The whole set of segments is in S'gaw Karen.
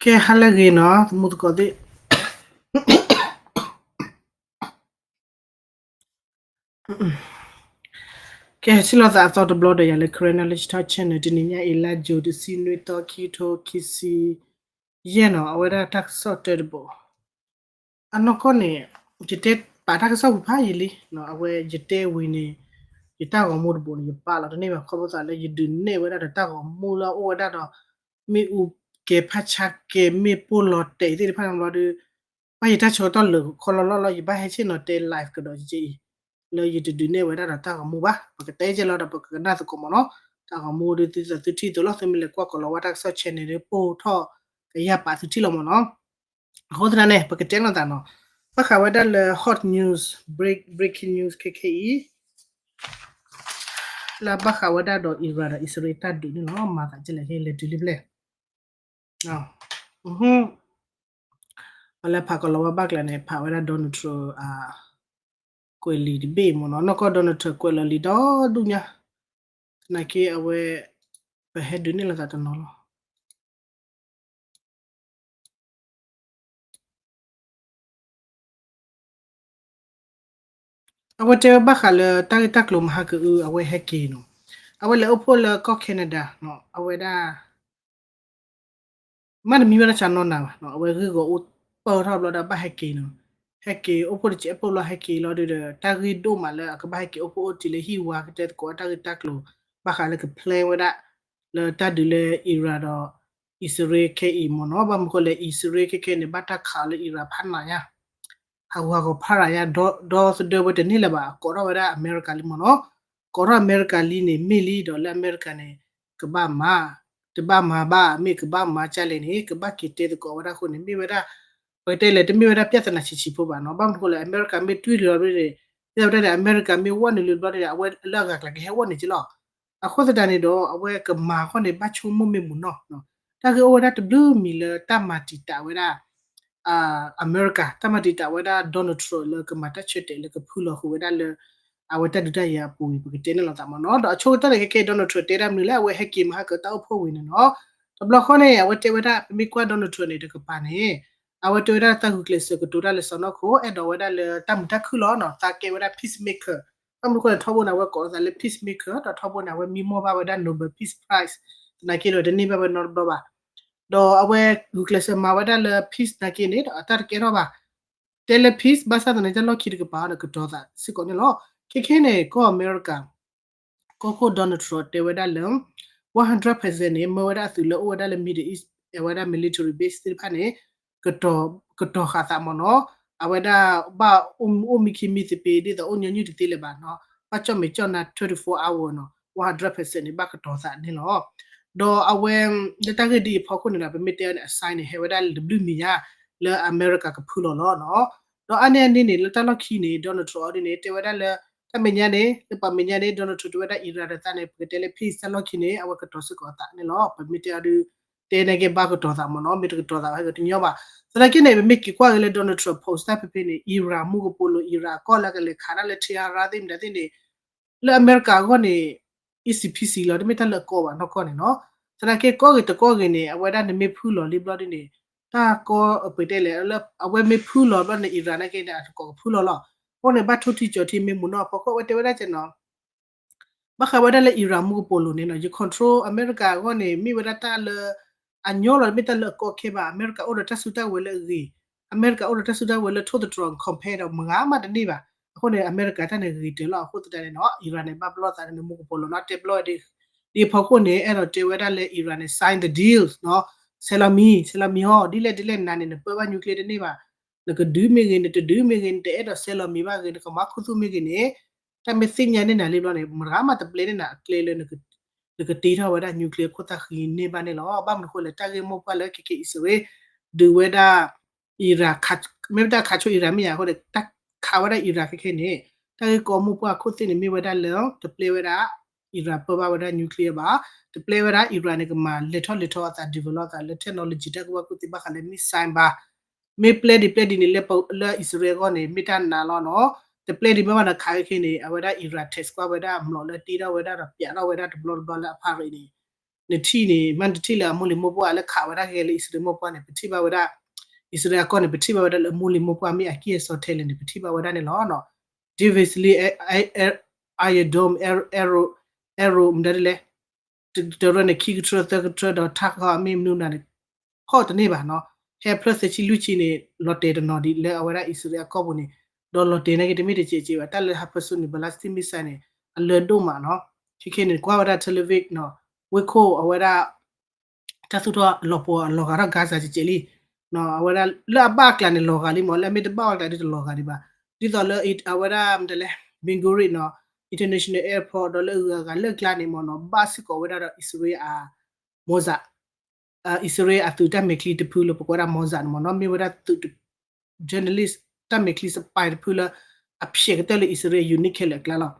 ကဲ ဟါလၢအဂ့ၤနီၤ သမူသကိးသ့ၣ်. ကဲ ဆ့ၣ်နီၤသးအသီတဘျီဒီးယၤလၢ Karen Knowledge Talk Channel တနံၤညါအံၤ လါယူၤ တဆံနွံသီ ခံကထိခံဆံယဲၢ်နီၤ အဝဲဒၣ်တၢ်ကစီၣ်တၢတဘိ အနီၢ်ကီၢ်န့ၣ် ယတဲပာ်တၢ်ကစီၣ်ပူၤဖးယံာ်လံ, အဝဲယတဲဝံၤန့ၣ် ယတၢ်ဂီၤမူတဘိန့ၣ် ယပာ်လီၤတန့ၢ်ဘၣ် ခီဖျိသးလၢယဒုးနဲၣ်ဝဲဒၣ်ဒီးတၢ်ဂီၤမူလၢအအိၣ်ဝဲဒၣ်ဒီး မ့ၣ်အူကဲၤဖးဆါကဲၤ မ့ၣ်ပိၢ်လီၤတဲာ်သ့ၣ်တဖၣ်န့ၣ်ဘျီဒီး ဘၣ်ယတၢ်ဆၢကတီၢ်လၢာ်ခီလီၤလီၢ်လီၤ ယဘၣ်ဟဲဆ့ၣ်နီၤတဲ live ကဒီးကက့အံၤ လၢယတဒုးနဲၣ်ဝဲဒၣ်ဒီးတၢ်ဂီၤမူဘၣ် ပကတဲကဲလီၤဒီး ပကနၣ်သကိးမ့ၢ်နီၤ, တၢ်ဂီၤမူဒီးသုသးသုထံၣ်သိးလီၤ သုမ့ၢ်လဲၤကွၢ်ကီးလီၤဝဲတၢ်ကစီၣ် channel ဒီး ပိၢ်ထီၣ်ကယၢ်ပာ်သုထံၣ်လီၤမ့ၢ်နီၤ. အဃိသတးန့ၣ် ပကတဲလိာ်သးနီၤ, ဘၣ်ဃးဝဲဒၣ်လၢ hot news, break, breaking news ခဲခဲအံၤ လၢဘၣ်ဃးဝဲဒၣ်ဒီး Iran ဒီး အံၣ်စရ့လးတၢ်ဒုးန့ၣ်လီၤ. မၤသးကလဲၣ် ဟ့ၣ်လဲၤတုၤလံဖဲလဲၣ်. ပလဲၤဖးကီးလီၤဝဲဘၣ်ကျါန့ၣ် ဖးဝဲဒၣ် Donald Trump ကွဲးလံာ်တဘ့ၣ်မ့ၢ်နီၤ, နီၢ်ကီၢ် Donald Trump ကွဲးလီၤလံာ်ဒီဒူၣ်ညါ, သနာ်က့အဝဲ ပဟဲဒုးနဲၣ်လိာ်သးတနီၤလီၤ. အဝဲတဲဝဲဘၣ်ဃးလၢတၢ်ဂ့ၢ်တၢ်ကျိၤမဟါကအု အဝဲဟဲက့ၤနီၤ, အဝဲလဲၤအိၣ်ဖှိၣ်လၢကီၢ် Canada နီၤ, အဝဲဒၣ် မ့တမံၤဝဲဒၣ်ဆၣ်နီၢ်နၤဘၣ်နီၤ, အဝဲဂ့ၢ်ဂီၤအိၣ်ပၢၢ်ထီၣ်ဘျီဒီးဘၣ်ဟဲက့ၤနီၤ, ဟဲက့ၤအိၣ်ဖှိၣ်တစဲးဖှိၣ်ဘျီဟဲက့ၤလီၤဒီး တၢ်ဂ့ၢ်ဒိၣ်မးလၢအကဘၣ်ဟဲက့ၤအိၣ်ဖှိၣ်အိၣ်တ့ၢ်လၢဟံၣ်ဝါကတဲသကိးတၢ်ဂ့ၢ်တၢ်ကျိၤ ဘၣ်ဃးလၢက plan ဝဲဒၣ် လၢတၢ်ဒုးလၢ Iran ဒီး အံၣ်စရ့လးခဲအံၤမ့ၢ်နီၤ, ဘၣ်မနုၤဃိလဲၣ် အံၣ်စရ့လးခဲခဲန့ၣ် ဘၣ်တၢ်ခးအီၤလၢ Iran ဖးနးညါ ဟးဂူာ်ဟးဂီၤဖးရၤညါ ဒီသဒၢဝဲတန့ၢ်လၢၤဘၣ် ကိးထီၣ်ဝဲဒၣ်အမဲရကၤလံမ့ၢ်နီၤ, ကိးထီၣ်အမဲရကၤလံန့ၣ် မ့ၢ်လံဒီးလၢအမဲရကၤန့ၣ် ကဘၣ်မၤ, တဘၣ်မၤဘၣ် မ့ၢ်ကဘၣ်မၤကလဲၣ်န့ၣ် ကဘၣ်က့ၤတဲသကိးဝဲဒၣ်အဃိန့ၣ် မ့ၢ်ဝဲဒၣ် ပကတဲလဲၣ် တမ့ၢ်ဝဲဒၣ် ပြဿနာ ဆံးဆံးဖိဘၣ်နီၤ, ဘၣ်မနုၤဃိလဲၣ် အမဲရကၤမ့ၢ်တွံၢ်လံလီၤန့ၣ် ဒ်သိးပတဲန့ၣ် အမဲရကၤမ့ၢ်ဝီၢ်နုာ်လံဘျီန့ၣ် အဝဲလၢအဂၤကျါကဟဲဝီၢ်နုာ်က့လီၤ. အဃိသတးန့ၣ်ဒီး အဝဲကမၤအဂီၢ်န့ၣ် ဘၣ်ဆိကမိၣ်မ့ၢ်မုာ်နီၢ်, တၢ်ဂ့ၢ်အိၣ်ဝဲဒၣ်တဘျုးမံၤလၢတၢ်မၤတံာ်တာ်ဝဲဒၣ် အမဲရကၤ တၢ်မၤတံာ်တာ်ဝဲဒၣ် Donald Trump လၢကမၤတၢ်ဆၢတဲာ်လၢကဖုလီၤဃုာ်ဝဲဒၣ်လၢ အဝဲတၢ်ဒုးတၢ်ယၤအပူၤအံၤ ပကတဲန့ၣ်လိာ်သးမ့ၢ်နီၤ, ဒီးအဆိကတၢၢ်န့ၣ် ခဲကဲ Donald Trump တဲဒၣ်မနုၤလၢအဝဲဟဲက့ၤမဟါကတၢၢ်အိၣ်ဖှိၣ်ဝံၤန့ၣ်နီၤ, တဘျီဃီန့ၣ် အဝဲတဲဝဲဒၣ် ပမ့ၢ်ကွၢ် Donald Trump န့ၣ် တကပၤန့ၣ် အဝဲတဲဝဲဒၣ်တၢ်ဂုာ်ကျဲးစၢးကတိၤတၢ်လၢစီၢ်နီၤခိၣ် အဲၣ်ဒိးဝဲဒၣ်လၢတၢ်မုာ်တၢ်ခုၣ်လီၤနီၤ, သးကဲဝဲဒၣ် peacemaker, ဘၣ်မနုၤဃိလဲၣ် ထီဘိန့ၣ် အဝဲကိးလီၤသးလၢ peacemaker ဒီးထီဘိန့ၣ် အဝဲမံမီၢ်ဘၣ်ဝဲဒၣ် Nobel Peace Prize သနာ်က့ဒီး တန့ၢ်ဘၣ်ဝဲနီတဘျီဘၣ်, ဒီးအဝဲဂုာ်ကျဲးစၢးမၤဝဲဒၣ်လၢ peace သနာ်က့န့ၣ် ဒီးအတၢ်တကဲထီၣ်ဘၣ်, တဲလၢ peace ဘၣ်ဆၣ်သနာ်က့ တၢ်လီၢ်ခံတကပၤန့ၣ် ကတီၤသးစ့ၢ်ကီးန့ၣ်လီၤ. ခဲခဲန့ၣ် ကီၢ်အမဲရကၤ ကီၢ်ခိၣ် Donald Trump တဲဝဲဒၣ်လၢ one hundred percent န့ၣ် မၢဝဲဒၣ်အသုးလၢအိၣ်ဝဲဒၣ်လၢ Middle East အဝဲဒၣ် military base သ့ၣ်တဖၣ်န့ၣ် ကတီၤဃာ်သးမ့ၢ်နီၤ, အဝဲဒၣ်ဘၣ်အိၣ်မူအိၣ်မံခံမံသပ့ၤ ဒ်သိးအိၣ်ညီနုၢ်တသ့လၢၤဘၣ်နီၤ, ဘၣ်ကၠီၣ်မဲာ်ကၠီၣ်နါ twenty-four hour နီၤ, one hundred percent န့ၣ် ဘၣ်ကတီၤသးန့ၣ်လီၤ. ဒီးအဝဲ လၢတၢ်ဂ့ၢ်ဒ်အံၤအဖီခိၣ်န့ၣ်ဒီး ပမ့ၢ်တဲအီၤန့ၣ် အ sign န့ၣ် ဟဲဝဲဒၣ်လၢတဘျုးမံၤညါ လၢအမဲရကၤကဖုလီၤလီၤနီၤ. ဒီးအါန့ၢ်အန့ၣ်န့ၣ် လၢတၢ်လီၢ်ခံန့ၣ် Donald Trump အီၤဒ်န့ၣ် တဲဝဲဒၣ်လၢ တၢ်မဲာ်ညါန့ၣ် လၢပှၤမဲာ်ညါန့ၣ် Donald Trump တဲဝဲဒၣ် Iran ဒီးသးန့ၣ် ပကတဲလၢ peace တၢ်လီၢ်ခံန့ၣ် အဝဲကတီၤစ့ၢ်ကီးအသးန့ၣ်လီၤ. ပမ့ၢ်တဲအီၤဒုး တဲန့ၣ်က့ၤဘၣ်ကတီၤသးမ့ၢ်နီၤ, မ့ၢ်တကတီၤသးဝဲဟဲက့ၤတညီဘၣ်. သနာ်က့န့ၣ် ပမ့ၢ်က့ၤကွၢ်က့ၤလၢ Donald Trump post တၢ်ဖဲဖဲန့ၣ် Iran မူကပိာ်လိၤ Iran အကီၢ်လၢကလဲၤခးဒၣ်လၢ Tehran သ့ၣ်မတၤသ့ၣ်န့ၣ် လၢအမဲရကၤအဂီၢ်န့ၣ် easy peasy လီၤ, တမ့ၢ်တၢ်လၢအကီဘၣ်နီၢ်ကီၢ်န့ၣ်နီၤ. သနာ်က့ကိးဂ့ၤတကိးဂ့ၤန့ၣ် အဝဲဒၣ်န့ၣ်မ့ၢ်ဖုလီၤလံဘျီဒ်န့ၣ် တၢ်ကီပတဲလဲၣ် လၢအဝဲမ့ၢ်ဖုလီၤဘျီန့ၣ် Iran နာ်က့န့ၣ် အတကိးကဖုလီၤလီၤ. အဃိန့ၣ် ဘၣ်ထိၣ်ထံကၠီၤထံမ့ၢ်မုာ်နီၤ အဖီခိၣ် အဝဲတဲဝဲဒၣ်ကဲနီၤ ဘၣ်ဃးဝဲဒၣ်လၢ Iran မူကပိာ်လိၤန့ၣ်နီၤ ယ control အမဲရကၤအဂီၢ်န့ၣ် မ့ၢ်ဝဲဒၣ်တၢ်လၢ အညီလီၤ တမ့ၢ်တၢ်လၢအကီခဲဘၣ်. အမဲရကၤအိၣ်ဒီးတၢ်စုတၢ်ဝဲၤလၢအဂ့ၤ, အမဲရကၤအိၣ်ဒီးတၢ်စုတၢ်ဝဲၤလၢထိၣ်သတြီၤ compare ဒီးမဂၤမးတန့ၢ်ဘၣ်. အဃိန့ၣ် အမဲရကၤတၢ်န့ၣ်ဂ့ၤတၢၢ်လီၤ. အဃိသတးန့ၣ်နီၤ Iran န့ၣ် ဘၣ်ပလီၢ်သးန့ၣ် မူကပိာ်လိၤနီၤ တဲဘျီဝဲဒၣ် ဒ်အဖီခိၣ်န့ၣ် အဲၣ်ဒိးတဲဝဲဒၣ်လၢ Iran န့ၣ် sign the deals နီၤ ဆဲးလီၤမံၤ ဆဲးလီၤမံၤဟီ ဒ်လဲၣ်ဒ်လဲၣ်နၤန့ၣ် နပၢဘၣ် nuclear တန့ၢ်ဘၣ် နကဒုးမ့ၢ်ဂ့ၤ နတဒုးမ့ၢ်ဂ့ၤ နတအဲၣ်ဒိးဆဲးလီၤမံၤဘၣ်ဂ့ၤ နကမၤခူသူၣ်မ့ၢ်ဂ့ၤန့ၣ် တၢ်မ့ၢ်သ့ၣ်ညါန့ၢ်နၤလံဘျီန့ၣ် မတၤမးတပျဲန့ၢ်နၤအကျဲလၢ နကတ့ထီၣ်ဝဲဒၣ် nuclear ခိၣ်သၣ်ဃံန့ၢ်ဘၣ်န့ၣ်လီၤ. ဘၣ်မနုၤဃိလဲၣ် တၢ်ဂ့ၢ်မိၢ်ပှၢ်လၢခဲခဲ အံၣ်စရ့လး ဒုးဝဲဒၣ် Iran မ့ၢ်တၢ်ခးဆိ Iran မ့ၢ်ယါအဃိန့ၣ် တၢ်ခးဝဲဒၣ် Iran ခဲခဲန့ၣ် တၢ်ဂ့ၢ်ကီမိၢ်ပှၢ်ခိၣ်သ့ၣ်န့ၣ် မ့ၢ်ဝဲဒၣ်လၢ တပျဲဝဲဒၣ် Iran ပၢဘၣ်ဝဲဒၣ် nuclear ဘၣ်, တပျဲဝဲဒၣ် Iran န့ၣ် ကမၤလဲၤထီၣ်လဲၤထီအသး develop အသးလၢ technology တၢ်ကူၣ်ဘၣ်ကူၣ်သ့ဘၣ်ဃးလၢ missile ဘၣ် မ့ၢ်ပျဲဒ်ပျဲဒ်န့ၣ် လၢအံၣ်စရ့လးအဂီၢ်န့ၣ် မ့ၢ်တၢ်နးလီၤနီၤ. တပျဲဒ်မ့ၢ်ဘၣ်နခးခဲခဲန့ၣ် အဝဲဒၣ် Iran test ကွၢ်ဝဲဒၣ်အမျိာ်လၢတ့ထီၣ်ဝဲဒၣ်ဒီး ပျးထီၣ်ဝဲဒၣ်တဘျီတဘျီလၢအဖါရံန့ၣ် နထံၣ်န့ၣ် မ့ၢ်နတထံၣ်လၢအမိၢ်လံၤမိၢ်ပှၢ်လၢခးဝဲဒၣ်ဂဲၤလၢအံၣ်စရ့လးမိၢ်ပှၢ်န့ၣ် ပထံၣ်ဘၣ်ဝဲဒၣ် အံၣ်စရ့လးအကီၢ်န့ၣ် ပထံၣ်ဘၣ်ဝဲဒၣ်လၢအမိၢ်လံၤမိၢ်ပှၢ်မ့ၢ်အကံၢ်အစီထဲလဲၣ်န့ၣ် ပထံၣ်ဘၣ်ဝဲဒၣ်န့ၣ်လီၤ. David's Lee Iron Dome Arrow မတၤဒ်လဲၣ် တရၢန့ၣ် ခံကထၢသၢကထၢဒီးထးခီအမ့ၢ်မနုၤနၤန့ၣ် ခီၣ်တန့ၢ်ဘၣ်နီၤ. ဟဲဖျၢၣ်သၢဆံလွံၢ်ဆံန့ၣ် လီၤတဲာ်တနီၤဒံးလၢအဝဲဒၣ်အံၣ်စရ့လးအကီၢ်ပူၤန့ၣ် ဒီးလီၤတဲာ်နာ်က့တမ့ၢ်တစဲးစဲးဘၣ် တၢ်လၢ hypersonic ballistic missile န့ၣ် အလၢဒိၣ်မးနီၤ. ခဲခဲန့ၣ် ကွၢ်ဝဲဒၣ် Tel Aviv နီၤ ဝ့ၢ်ခိၣ်အဝဲဒၣ် တၢ်သူၣ်ထီၣ်လီၤပှီၤလီၤဂာ်ထီၣ် Gaza ကဲးကဲးလံ အဝဲဒၣ်လၢအဘၣ်အကျါန့ၣ် လီၤဂာ်လံမး လၢအမ့ၢ်တဘၣ်အကျါဒ်တလီၤဂာ်ဒံးဘၣ်. ဒ်သိးလၢအဝဲဒၣ်မတၤလဲၣ် Ben Gurion နီၤ International Airport ဒီးလၢအဂုၤအဂၤလၢကျါန့ၣ်မ့ၢ်နီၤ ဘၣ်စ့ၢ်ကီးဝဲဒၣ်ဒီးအံၣ်စရ့လးအ Mossad အံၣ်စရ့လးအသုးတၢ်မဲာ်ချံတဖုလၢပကိးဝဲဒၣ် Mossad န့ၣ်မ့ၢ်နီၤ မ့ၢ်ဝဲဒၣ်သုး journalist တၢ်မဲာ်ချံ spy တဖုလၢ အဖျဲးကတၢၢ်လၢအံၣ်စရ့လး unit ခဲလၢာ်အကျါလီၤ.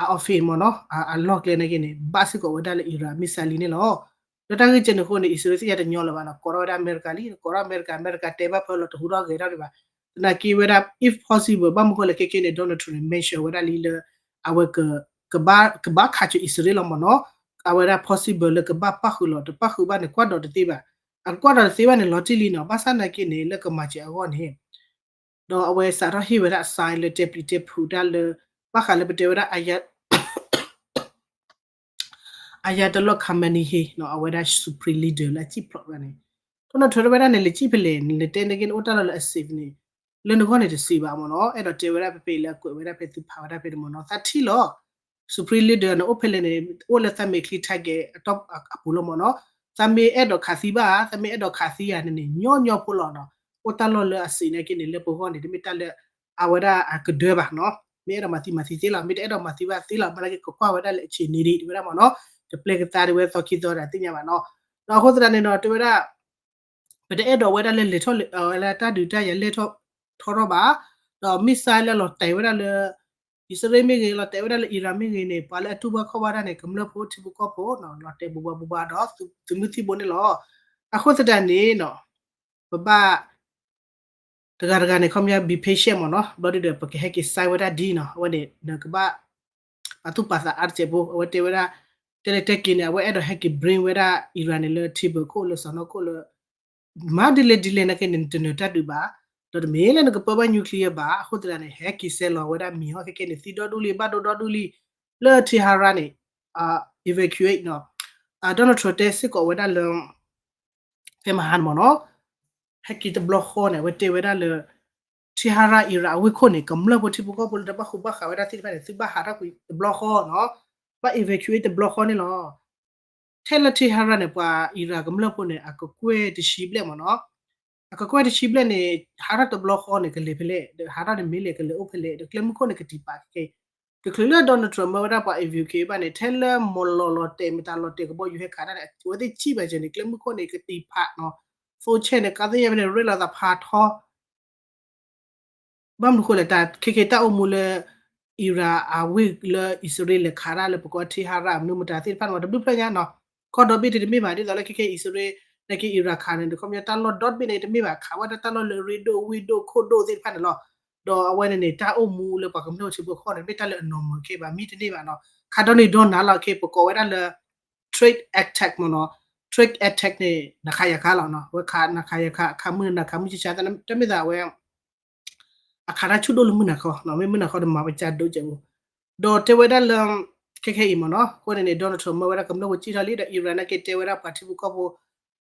အ office မ့ၢ်နီၤ အလီၢ်ကျဲနာ်က့န့ၣ် ဘၣ်စ့ၢ်ကီးဝဲဒၣ်လၢ Iran missile လံန့ၣ်လီၤ. ဒီးတၢ်ဂ့ၢ်ကဲန့ၣ်အဃိန့ၣ် အံၣ်စရ့လးသ့ၣ်ညါတညီလၢၤဘၣ်နီၤ ကိးထီၣ်ဝဲဒၣ်အမဲရကၤလံ ကိးထီၣ်အမဲရကၤ အမဲရကၤတဲဘၣ်ဖဲလီၤတဟူထီၣ်ဂဲၤထီၣ်ဒံးဘၣ်. သနာ်က့ဝဲဒၣ် if possible ဘၣ်မနုၤဃိလဲၣ် ခဲခဲန့ၣ် Donald Trump န့ၣ် mention ဝဲဒၣ်လံလၢ အဝဲ ကဘၣ်ခးဆူအံၣ်စရ့လးလီၤမ့ၢ်နီၤ. အဝဲဒၣ် possible လၢကဘၣ်ပၣ်ဃုာ်လီၤ တပၣ်ဃုာ်ဘၣ်န့ၣ် ကွၢ်ဒီးတသ့ဘၣ်. အကကွၢ်ဒီးတသ့ဘၣ်န့ၣ် လီၤတံၢ်လံနီၤ ဘၣ်ဆၣ်သနာ်က့န့ၣ် လၢကမၤစၢၤအဂီၢ်န့ၣ် ဒီးအဝဲစးထီၣ်ဟ့ၣ်ဝဲဒၣ်အ sign လၢတဲပျံၤတဲဖုးတၢ်လၢ ဘၣ်ဃးလၢပတဲဝဲဒၣ် Ayatollah Khamenei နီၤ အဝဲဒၣ် supreme leader လၢအစံၣ်ဖျိးဝဲဒၣ်န့ၣ် ထီၣ်နီၣ်ထွဲထီၣ်ဝဲဒၣ်န့ၣ် လဲၤစံၣ်ဖဲလဲၣ် နတဲနာ်က့န့ၣ် အိၣ်တၢ်လီၢ်လၢအ safe န့ၣ် လၢနဂီၢ်န့ၣ်တစံးဘၣ်မ့ၢ်နီၤ အဲၣ်ဒိးတဲဝဲဒၣ်ဖဲဖဲအံၤလၢအကွဲးဝဲဒၣ်ဖဲသုးဖးဝဲဒၣ်ဖဲန့ၣ်မ့ၢ်နီၤ သးထံၣ်လီၤ supreme leader န့ၣ် အိၣ်ဖဲလဲၣ်န့ၣ် အိၣ်လၢသးမဲာ်ချံ target အတီၢ်အပူၤလီၤမ့ၢ်နီၤ သးမ့ၢ်အဲၣ်ဒိးခးသံဘၣ် သးမ့ၢ်အဲၣ်ဒိးခးသံယၤန့ၣ်န့ၣ် ညီညီဖိလီၤနီၤ အိၣ်တၢ်လီၢ်လၢအစံးနာ်က့န့ၣ် လၢပဂီၢ်န့ၣ် တမ့ၢ်တၢ်လၢ အဝဲဒၣ်အကဒၢဘၣ်နီၤ မ့ၢ်အဲၣ်ဒိးမၤသံမၤသံသ့လီၤ မ့ၢ်တအဲၣ်ဒိးမၤသံဘၣ်သ့လီၤ ဘၣ်နာ်က့ကကွၢ်ဝဲဒၣ်လၢအဆံးန့ၣ်ဒံး တဲဝဲဒၣ်မ့ၢ်နီၤ ကပျဲကသါဒ်ဝဲသီခံသီဒီးသ့ၣ်ညါဘၣ်နီၤ ဒီးအဃိသတးန့ၣ်ဒီး တဲဝဲဒၣ် ပတအဲၣ်ဒိးဝဲဒၣ်လၢလဲၤထီၣ်လၢ လၢတၢ်ဒုးတၢ်ယၤလဲၤထီၣ်ထီထီၣ်ဘၣ် ဒီး missile လၢလီၤတဲာ်ဝဲဒၣ်လၢ အံၣ်စရ့လးမ့ၢ်ဂ့ၤ လီၤတဲာ်ဝဲဒၣ်လၢ Iran မ့ၢ်ဂ့ၤန့ၣ် ပှၤလၢအတူၢ်ဘၣ်ခီၣ်ဘၣ်တၢ်န့ၣ် ကမျၢၢ်ဖိထံဖိကီၢ်ဖိနီၤ လီၤတဲာ်ဘူးဘၣ်ဘူးဘၣ်ဒီး သုးမုၢ်သံၣ်ဘိန့ၣ်လီၤ. အဃိသတးန့ၣ်နီၤ ပဘၣ် တဂၤတဂၤန့ၣ် ခီပညီ be patient မ့ၢ်နီၤ ဘျီဒုဒီး ပကဟဲက့ၤ sign ဝဲဒၣ်ဒ်နီၤ အဝဲန့ၣ် နကဘၣ် ပာ်သူၣ်ပာ်သးအါတစဲးဖိ အဝဲတဲဝဲဒၣ် တဲလဲၤတဲက့ၤန့ၣ် အဝဲအဲၣ်ဒိးဟဲက့ၤ bring ဝဲဒၣ် Iran န့ၣ်လၢ table ခိၣ်လၢစီၤနီၢ်ခိၣ်လၢ မၤဒ်လဲၣ်ဒ်လဲၣ်နာ်က့န့ၣ် နတနၢၤတၢ်ဒုးဘၣ် ဒီးတမ့ၢ်လၢနကပၢဘၣ် nuclear ဘၣ် အဃိသတးန့ၣ် ဟဲက့ၤစဲးလီၤဝဲဒၣ်မံၤဟီ ခဲကဲန့ၣ် သံဒီဒူၣ်လံ ဘၣ်ဒိဒီဒူၣ်လံ လၢ Tehran န့ၣ် evacuate နီၤ Donald Trump တဲစ့ၢ်ကီးဝဲဒၣ်လၢ ဖဲမဟါန့ၣ်မ့ၢ်နီၤ ဟဲက့ၤတဘျီဃီန့ၣ် အဝဲတဲဝဲဒၣ်လၢ Tehran Iran အဝ့ၢ်ခိၣ်န့ၣ် ကမျၢၢ်ဖိထံဖိကီၢ်ဖိလၢတဘၣ်ဃူဘၣ်ဃးဝဲဒၣ်သ့ၣ်တဖၣ်န့ၣ် သုဘၣ်ဟးထီၣ်ကွံာ်တဘျီဃီနီၤ ဘၣ် evacuate တဘျီဃီန့ၣ်လီၤ. ထဲလၢ Tehran န့ၣ် ပှၤ Iran ကမျၢၢ်ဖိန့ၣ် အကကွဲၢ်တဆံဘျဲၣ်မ့ၢ်နီၤ အကကွဲၢ်တဆံဘျဲၣ်န့ၣ် ဟးထီၣ်တဘျီဃီန့ၣ် ကလဲၤဖဲလဲၣ် ဒီးဟးထီၣ်န့ၣ်မ့ၢ်လဲၣ် ကလဲၤအိၣ်ဖဲလဲၣ် ဒီးကျဲမုၢ်ခိၣ်န့ၣ်ကတံာ်ပာ်ခဲ တချုးလၢ Donald Trump မၢဝဲဒၣ်ပှၤ evacuate ဘၣ်န့ၣ် ထဲလၢမီၢ်လီၤလီၤတဲာ် မတၤလီၤတဲာ်ကဘီယူၤဟဲခးတၢ်န့ၣ် အဝဲသ့ၣ်စံးဘၣ်စၢၤန့ၣ် ကျဲမုၢ်ခိၣ်န့ၣ် ကတံာ်ဖးနီၤ သိဆဲၣ်န့ၣ် ကါသ့ၣ်ညါဖဲန့ၣ် ရဲၣ်လီၤသးဖးထီ ဘၣ်မနုၤဃိလဲၣ် တၢ်ခဲခဲတၢ်အိၣ်မူလၢ Iran အဝ့ၢ်လၢအံၣ်စရ့လးလဲၤခးတၢ်လၢပကိး Tehran မနုၤမတၤသ့ၣ်တဖၣ်န့ၣ် တဘျုးဖျၢၣ်ညါနီၤ ကီၢ်ဒီဘ့ၣ်တမ့ၢ်ဘၣ် ဒ်သိးလၢခဲခဲအံၣ်စရ့လး နာ်က့ Iran ခးန့ၣ် ခီပညီတၢ်လီၢ်ဒီဘ့ၣ်န့ၣ် တမ့ၢ်ဘၣ် ခးဝဲဒၣ်တၢ်လီၢ်လၢအရ့ဒိၣ်ဝ့ၢ်ဒိၣ်ခိၣ်ဒိၣ်သ့ၣ်တဖၣ်န့ၣ်လီၤ. ဒီးအဝဲန့ၣ်န့ၣ် တၢ်အိၣ်မူလၢပှၤကမျၢၢ်ထံဖိကီၢ်ဖိန့ၣ် မ့ၢ်တၢ်လၢအ normal ခဲဘၣ် မံတန့ၢ်ဘၣ်နီၤ ခးဒီနံၤဒီနၤလီၤခဲ ပကိးဝဲဒၣ်လၢ trick attack မ့ၢ်နီၤ trick attack န့ၣ် နခးယၤခးလီၤနီၤ အဝဲခး နခးယၤခးခးမုၢ်နၤခးမုၢ်ဆါဆါ တမ့ၢ်သးဝဲ အခးတၢ်ဆူၣ်ဒိၣ်လၢမုၢ်နၤခီ မ့ၢ်မုၢ်နၤခီဒီးမၤပစၢ်ဒိၣ်ကဲးအိၣ် ဒီးတဲဝဲဒၣ်လၢ ခဲခဲအံၤမ့ၢ်နီၤ အဃိန့ၣ်န့ၣ် Donald Trump မၢဝဲဒၣ်ကမျၢၢ်ဖိစံၣ်ထီၣ်လံ ဒီး Iran နာ်က့တဲဝဲဒၣ်ပှၤထံဖိကီၢ်ဖိ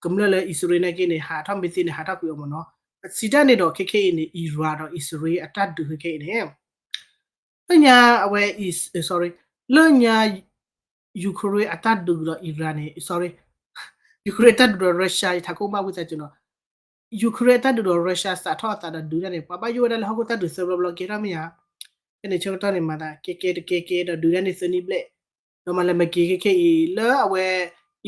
ကမျၢၢ်လၢအံၣ်စရ့လးနာ်က့န့ၣ် ဟးထီၣ်မ့ၢ်သ့န့ၣ် ဟးထီၣ်ကွံာ်အီၤမ့ၢ်နီၤ စံးတၢ်န့ၣ်ဒီး ခဲခဲအံၤန့ၣ် Iran ဒီးအံၣ်စရ့လးအတၢ်ဒုးခဲခဲအံၤန့ၣ် လၢညါအဝဲ sorry လၢညါ Ukraine အတၢ်ဒုးဒီး Iran န့ၣ် sorry Ukraine အတၢ်ဒုးဒီး Russia ယထးခိၣ်မၣ်ဝံသးစူၤနီၤ Ukraine အတၢ်ဒုးဒီး Russia စးထီၣ်အသးဒီးဒုးတၢ်န့ၣ် ပှၤဘၣ်ယိၣ်ဝဲဒၣ်လၢဟီၣ်ခိၣ်တၢ်ဒုးသၢဘျီဘျီကဲထီၣ်မ့ၢ်ဧါ ဖဲန့ၣ်ဆၢကတီၢ်န့ၣ် မၤသးကဲကဲတကဲကဲဒီးဒုးတၢ်န့ၣ်သၢနံၣ်ဘျဲၣ် ဒီးမၤလၢမၤက့ၤခဲခဲအံၤ လၢအဝဲ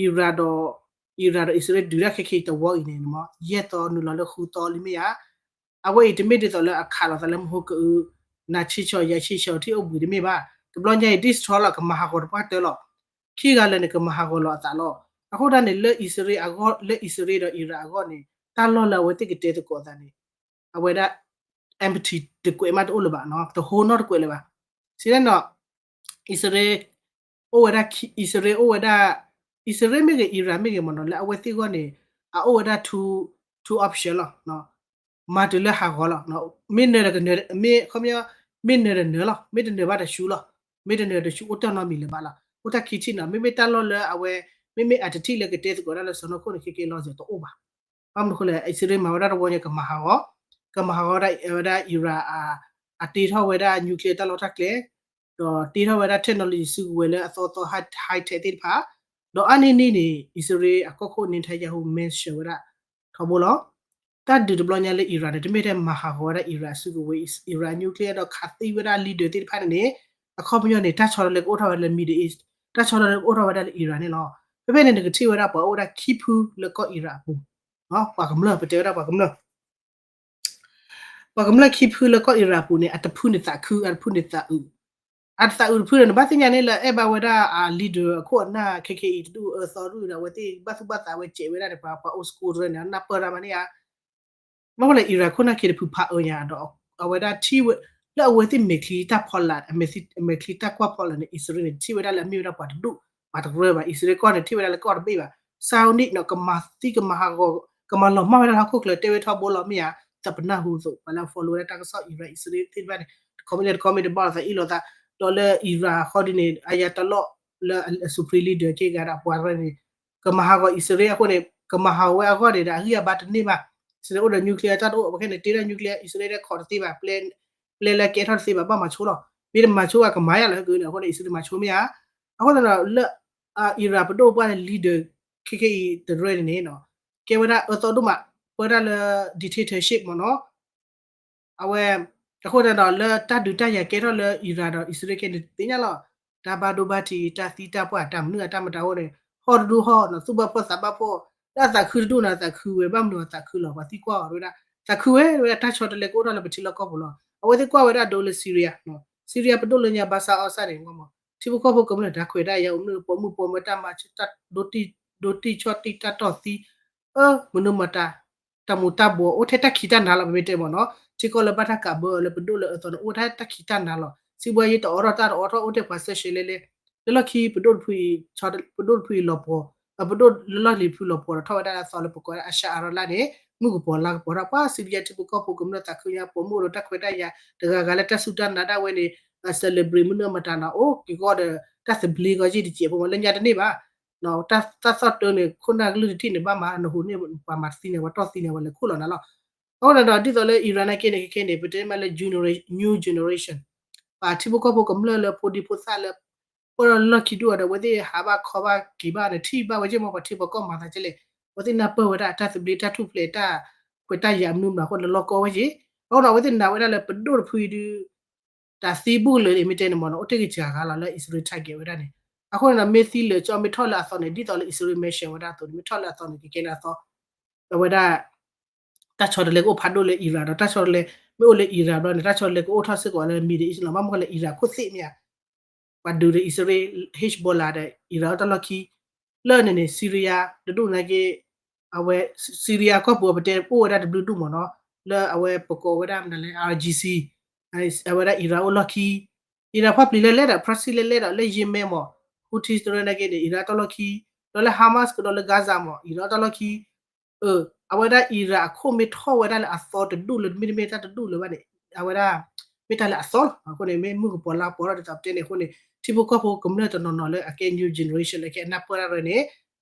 Iran ဒီး Iran ဒီးအံၣ်စရ့လးဒုးတၢ်ခဲခဲအံၤတဝီအံၤန့ၣ် ယဲၢ်သီနုာ်လီၤလၢဃုသီလံမ့ၢ်ဧါ အဝဲအံၤတမ့ၢ်ဒ်သိးလၢအခးလိာ်သးလၢမဟိကအု နၤဆံဆီယၤဆံဆီထံၣ်အိၣ်ဘှံးတမ့ၢ်ဘၣ် တဘျီညါအံၤ destroy လီၤ ကမၤဟးဂီၤတပှၢ်တၢၢ်လီၤ ခံဂၤလၢာ်န့ၣ် ကမၤဟးဂီၤလီၤအသးလီၤ အဃိဒၣ်န့ၣ် လၢအံၣ်စရ့လးအဂီၢ် လၢအံၣ်စရ့လးဒီး Iran အဂီၢ်န့ၣ် တၢ်လီၢ်လၢအဝဲသ့ၣ်ကတဲသကိးအသးန့ၣ် အဝဲဒၣ် empty တကွဲးမးတအိၣ်လၢၤဘၣ်နီၤ တဟိနီတကွဲးလၢၤဘၣ် စံးဒ်နီၤ အံၣ်စရ့လး အိၣ်ဝဲဒၣ် အံၣ်စရ့လးအိၣ်ဝဲဒၣ် အံၣ်စရ့လးမ့ၢ်ဂ့ၤ Iran မ့ၢ်ဂ့ၤမ့ၢ်နီၤ လၢအဝဲသ့ၣ်အဂီၢ်န့ၣ် အအိၣ်ဝဲဒၣ် two, two option လီၤ. မၤတုၤလၢဟးဂီၤလီၤ. မ့ၢ်နၢၤဒီးကနၢၤ, မ့ၢ်ခီပညီ, မ့ၢ်နၢၤဒီးနၢၤလီၤ, မ့ၢ်တနၢၤဘၣ်တဆူလီၤ. မ့ၢ်တနၢၤတဆူအိၣ်တၢ်နီတမံၤလၢၤဘၣ်လီၤ. အိၣ်တၢ်ခံထံၣ်နီၤ, မ့မ့ၢ်တၢ်လီၢ်လၢအဝဲ, မ့မ့ၢ်အတထံၣ်လၢကတဲသကိးတၢ်လၢစီၤနီၢ်ခိၣ်န့ၣ် ခဲကဲလီၤစဲၤတအိၣ်ဘၣ်. ဘၣ်မနုၤအဃိလဲၣ် အံၣ်စရ့လးမၤဝဲဒၣ်တဝီညါ ကမၤဟးဂီၤ, ကမၤဟးဂီၤဒၣ်ဝဲဒၣ် Iran အ, အတ့ထီၣ်ဝဲဒၣ် nuclear တၢ်လီၢ်တၢ်ကျဲ, ဒီးတ့ထီၣ်ဝဲဒၣ် technology စုကဝဲၤလၢအသီသီ high, high tech သ့ၣ်တဖၣ်, ဒီးအါန့ၢ်န့ၣ်န့ၣ် အံၣ်စရ့လးအကီၢ်ခိၣ် Netanyahu mention ဝဲဒၣ် ထီဘိလီၤ. တၢ်ဒုးတဘျီညါလၢ Iran န့ၣ် တမ့ၢ်ထဲမၤဟးဂီၤဝဲဒၣ် Iran အစုကဝဲၤ Iran nuclear ဒီးခးသံဝဲဒၣ် leader သ့ၣ်တဖၣ်န့ၣ်န့ၣ် အခီပညီန့ၣ် တၢ်ဆီတလဲကအိၣ်ထီၣ်ဝဲဒၣ်လၢ Middle East, တၢ်ဆီတလဲကအိၣ်ထီၣ်ဝဲဒၣ်လၢ Iran န့ၣ်လီၤ. ဖဲဖဲန့ၣ် နကထံၣ်ဝဲဒၣ်ပှၤအိၣ်ဝဲဒၣ်ခံဖုလၢကီၢ် Iran အပူၤ, ပှၤကမျၢၢ် ပတဲဝဲဒၣ်ပှၤကမျၢၢ် ပှၤကမျၢၢ်ခံဖုလၢကီၢ် Iran အပူၤန့ၣ် အတဖုန့ၣ်သးခု, အတဖုန့ၣ်သးအုး, အတသးအုးတဖုန့ၣ် နဘၣ်သ့ၣ်ညါန့ၣ်လၢအဲၣ်ဘၣ်ဝဲဒၣ်အ leader အခိၣ်အနၢ် ခဲကဲအံၤ တဒူၣ်အၢသီဒူၣ်ဒီး အဝဲသ့ၣ်ဘၣ်သူၣ်ဘၣ်သးဝဲစဲးဝဲဒၣ်န့ၣ် ပှၤ ပှၤအိၣ်စကိးတရၢန့ၣ် နၢ်ပၢၢ်တၢ်မးန့ၣ်ဧါ. ဘၣ်မနုၤလဲၣ် Iran ခိၣ်နၢ်က့တဖုဖးအၢညါဒီး အဝဲဒၣ်ထံၣ်ဝဲ လၢအဝဲသ့ၣ်မဲာ်ချံတၢ်ဖီလာ် အမဲာ်ချံတၢ်ကွၢ်ဖီလာ်န့ၣ် အံၣ်စရ့လးန့ၣ် တထံၣ်ဝဲဒၣ်လၢအမ့ၢ်ဝဲဒၣ်ပှၤတဒူၣ် ပှၤတရၢဘၣ်. အံၣ်စရ့လးကီၢ်န့ၣ် ထံၣ်ဝဲဒၣ်လၢကီၢ်တဘ့ၣ်ဘၣ်. စၢ်အိၣ်နံၣ်နီၤ ကမၤသံကမၤဟးဂီၤ ကမၤလီၤမၢ်ဝဲဒၣ်လၢဟီၣ်ခိၣ်ချၢ တဲဝဲထီဘိလီၤ မ့ၢ်ဧါ, သးပနၢ်ဟူအသိး ပှၤလၢအ follow ဝဲဒၣ်တၢ်ကစီၣ် Iran အံၣ်စရ့လးသ့ၣ်တဖၣ်န့ၣ် တcomment လၢတcomment တဘၣ်လိာ်သးအ့ၣ်လိာ်သး, ဒီးလၢ Iran အဃီဒ်န့ၣ် အယၤတလီၢ်လၢအ supreme leader က့ၤဂၤဒီးပှၤတရၢန့ၣ် ကမၤဟးဂီၤအံၣ်စရ့လးအဃိန့ၣ် ကမၤဟးဂီၤဝဲအဂီၢ်န့ၣ်ဒီး အဂံၢ်အဘါတန့ၢ်ဘၣ်. အံၣ်စရ့လးအိၣ်ဒီး nuclear တၢ်တအိၣ် ပခဲန့ၣ် တ့ထီၣ် nuclear အံၣ်စရ့လးဒီးခိးတသ့ဘၣ်, ပျဲလၢကဲထီၣ်တသ့ဘၣ် ဘၣ်မၤဆိလီၤ. မ့ၢ်တမၤဆိဘၣ် ကမၤယါလီၤဟဲက့ၤန့ၣ် အဃိန့ၣ် အံၣ်စရ့လးမၤဆိမ့ၢ်ဧါ. အဃိန့ၣ်ဒီးလၢ Iran ပဒိၣ်ပှၢ်လၢ leader ခဲကဲအံၤတရၢန့ၣ်န့ၣ် ကဲဝဲဒၣ်အၢသီဒိၣ်မး ပဝဲဒၣ်လၢ dictatorship မ့ၢ်နီၤ အဝဲ အဃိန့ၣ်ဒီး လၢတၢ်ဒုးတၢ်ယၤကဲထီၣ်လၢ Iran ဒီးအံၣ်စရ့လးခဲန့ၣ် သ့ၣ်ညါလီၤ. တၢ်ဘၣ်ဒိဘၣ်ထံး တၢ်သံတၢ်ပှၢ် တၢ်မနုၤအတၢ်မတၤအဃိန့ၣ် ဟီၣ်တဒူၣ်ဟီၣ်နီၤ သူၣ်ဘၣ်ဖှီၣ်သးဘၣ်ဖှီၣ် လၢအသးခုတဒူၣ်နီၤ သးခုဝဲ ဘၣ်မနုၤအသးခုလီၤ ပှၤသံကွၢ်အီၤဝဲဒၣ် သးခုဝဲ ဝဲဒၣ်တၢ်ဆီတလဲကအိၣ်ထီၣ်လၢပထံလီၢ်ကီၢ်ပူၤလီၤ. အဝဲသ့ၣ်ကွၢ်ဝဲဒၣ်ဒိလၢ Syria နီၤ Syria ပဒိၣ်လၢညါ Bashar al-Assad န့ၣ် ထံဖိကီၢ်ဖိကမျၢၢ်တၢ်ခွဲးတၢ်ယာ်အိၣ်မနုၤ ပိာ်မုၣ်ပိာ်မၢၤတၢ်မၤ ဒိတံၢ်ဆီၣ်တံၢ်တၢ်တီၢ်သံ အၢ မနုၤမတၤ တၢ်မူၤတၢ်ဘှီး အိၣ်ထဲတၢ်ခံးတၢ်နၤလီၤ ပမ့ၢ်တဲမ့ၢ်နီၤ ထံကီၢ်လၢဘၣ်တၢ်ကးဘၢလၢပဒိၣ်လၢအၢသီန့ၣ် အိၣ်ထဲတၢ်ခံးတၢ်နၤလီၤ စံးဘှီယ့တအိးထီၣ်တၢ်တအိးထီၣ် အိၣ်ထဲပှၤစၢၣ်ဆှဲလဲလဲ လၢလီၢ်ခံပဒိၣ်တဖုအံၤ ပဒိၣ်တဖုအံၤလီၤပှီၤ ပဒိၣ်လၢလီၢ်လံၤတဖုလီၤပှီၤဒီးထီၣ်ဝဲဒၣ်လၢအသီလၢပကိးဝဲဒၣ် Ashar al-Rada န့ၣ် မုၢ်ကပီၤလါကပီၤထီၣ် ပှၤ Syria ထံဖိကီၢ်ဖိကမျၢၢ်သးခုညါ ပိာ်မုၣ်အိၣ်ဒီးတၢ်ခွဲးတၢ်ယာ် တဂၤဂၤလၢတၢ်စူၢ်တၢ်နာ်ဒၣ်ဝဲန့ၣ် celebrate မနုၤမတၤနီၤ အိၣ်က့ၤဂီၢ်ဒီး တၢ်သဘျ့ဂီၤယ့ၢ်တစဲးဖိမး လၢညါတန့ၢ်ဘၣ် တၢ်သီၣ်တၢ်သီန့ၣ် ခိၣ်နၢ်ကလုၢ်တထံၣ်န့ၣ် ဘၣ်မၤနဟူးန့ၢ် ပှၤမၤတသံန့ၣ် ပှၤတီၢ်သံန့ၣ်ဝဲလဲၤခိၣ်လီၤနၤလီၤ. အဃိန့ၣ်ဒီး ဒ်သိးလၢ Iran နာ်က့န့ၣ် ခဲခဲန့ၣ် ပတဲမးလၢ new generation ပှၤထံဖိကီၢ်ဖိကမျၢၢ်လၢဖိဒံဖိသၣ်လၢ အိၣ်ဒီးလီၢ်ခံဒူၣ်အီၤဒီး အဝဲသ့ၣ်ဟးဘၣ်ခီဘၣ်က့ၤဘၣ်န့ၣ် ထံၣ်ဘၣ်ဝဲက့ၤမ့ၢ်ပှၤထံပှၤကီၢ်မၤသးကဲလဲၣ် အဝဲသ့ၣ်နၢ်ပၢၢ်ဝဲဒၣ်တၢ်သဘျ့တၢ်ထူၣ်ဖျဲးတၢ်ခွဲးတၢ်ယာ်မနုၤမတၤအဃိန့ၣ် လီၤကီဝဲက့ၤ အဃိဒီး အဝဲသ့ၣ်နာ်ဝဲဒၣ်လၢပဒိၣ်တဖုအံၤဒုး တၢ်သံဘူၣ်လၢာ်န့ၣ် မ့ၢ်တဲန့ၣ်မ့ၢ်နီၤ အိၣ်တ့ၢ်ကစၢ်ဂၤလီၤလၢအံၣ်စရ့လး target ဝဲဒၣ်န့ၣ် အဃိန့ၣ်ဒီး မ့ၢ်သံလၢာ်ကၠီ မ့ၢ်ထီၣ်လၢအသီန့ၣ် ဒ်သိးလၢအံၣ်စရ့လး mention ဝဲဒၣ်အသိးန့ၣ် မ့ၢ်ထီၣ်လၢအသီန့ၣ် ကကဲလၢအသီ အဝဲဒၣ် တၢ်ဆီတလဲကအိၣ်ဖးဒိၣ်လၢ Iran ဒီး တၢ်ဆီတလဲ မ့ၢ်အိၣ်လၢ Iran ဘျီန့ၣ် တၢ်ဆီတလဲကအိၣ်ထီၣ်စ့ၢ်ကီးလၢ Middle East လီၤ. ဘၣ်မနုၤလဲၣ် Iran ခိၣ်သ့ၣ်မ့ၢ်ဧါ ပှၤဒုးဒီးအံၣ်စရ့လး Hezbollah ဒီး Iran အိၣ်တၢ်လီၢ်ခံ လၢန့ၣ်န့ၣ် Syria တဒူၣ်နာ်က့ အဝဲ Syria ကီၢ်ပူၤအပတဲအိၣ်ဝဲဒၣ်တဘျုးဒူၣ်မ့ၢ်နီၤ လၢအဝဲပကိးဝဲဒၣ်မနုၤလဲၣ် IRGC အဝဲဒၣ် Iran အိၣ်လီၢ်ခံ Iran ဖီၣ်ပျံၤလဲလဲဒီး Prussia လဲလဲဒီး လၢ Yemen မ့ၢ် Houthis တရၢနာ်က့န့ၣ် Iran တၢ်လီၢ်ခံ ဒီးလၢ Hamas ကဒီးလၢ Gaza မ့ၢ် Iran တၢ်လီၢ်ခံ အဝဲဒၣ် Iran အခိၣ်မ့ၢ်ထီၣ်ဝဲဒၣ်လၢအသီတဒူၣ်လၢ မ့တမ့ၢ်တၢ်တဒူၣ်လၢၤဘၣ်န့ၣ် အဝဲဒၣ် မ့ၢ်တၢ်လၢအသီလီၤ. အဃိန့ၣ် မ့ၢ်မုၢ်ကပီၤလါကပီၤထီၣ်ဒ်သိးပတဲန့ၣ်အဃိန့ၣ် ထံဖိကီၢ်ဖိကမျၢၢ်တနီၤနီၤလၢအကဲ new generation လၢကဲအနၢ်ပၢၢ်တၢ်ရၢန့ၣ်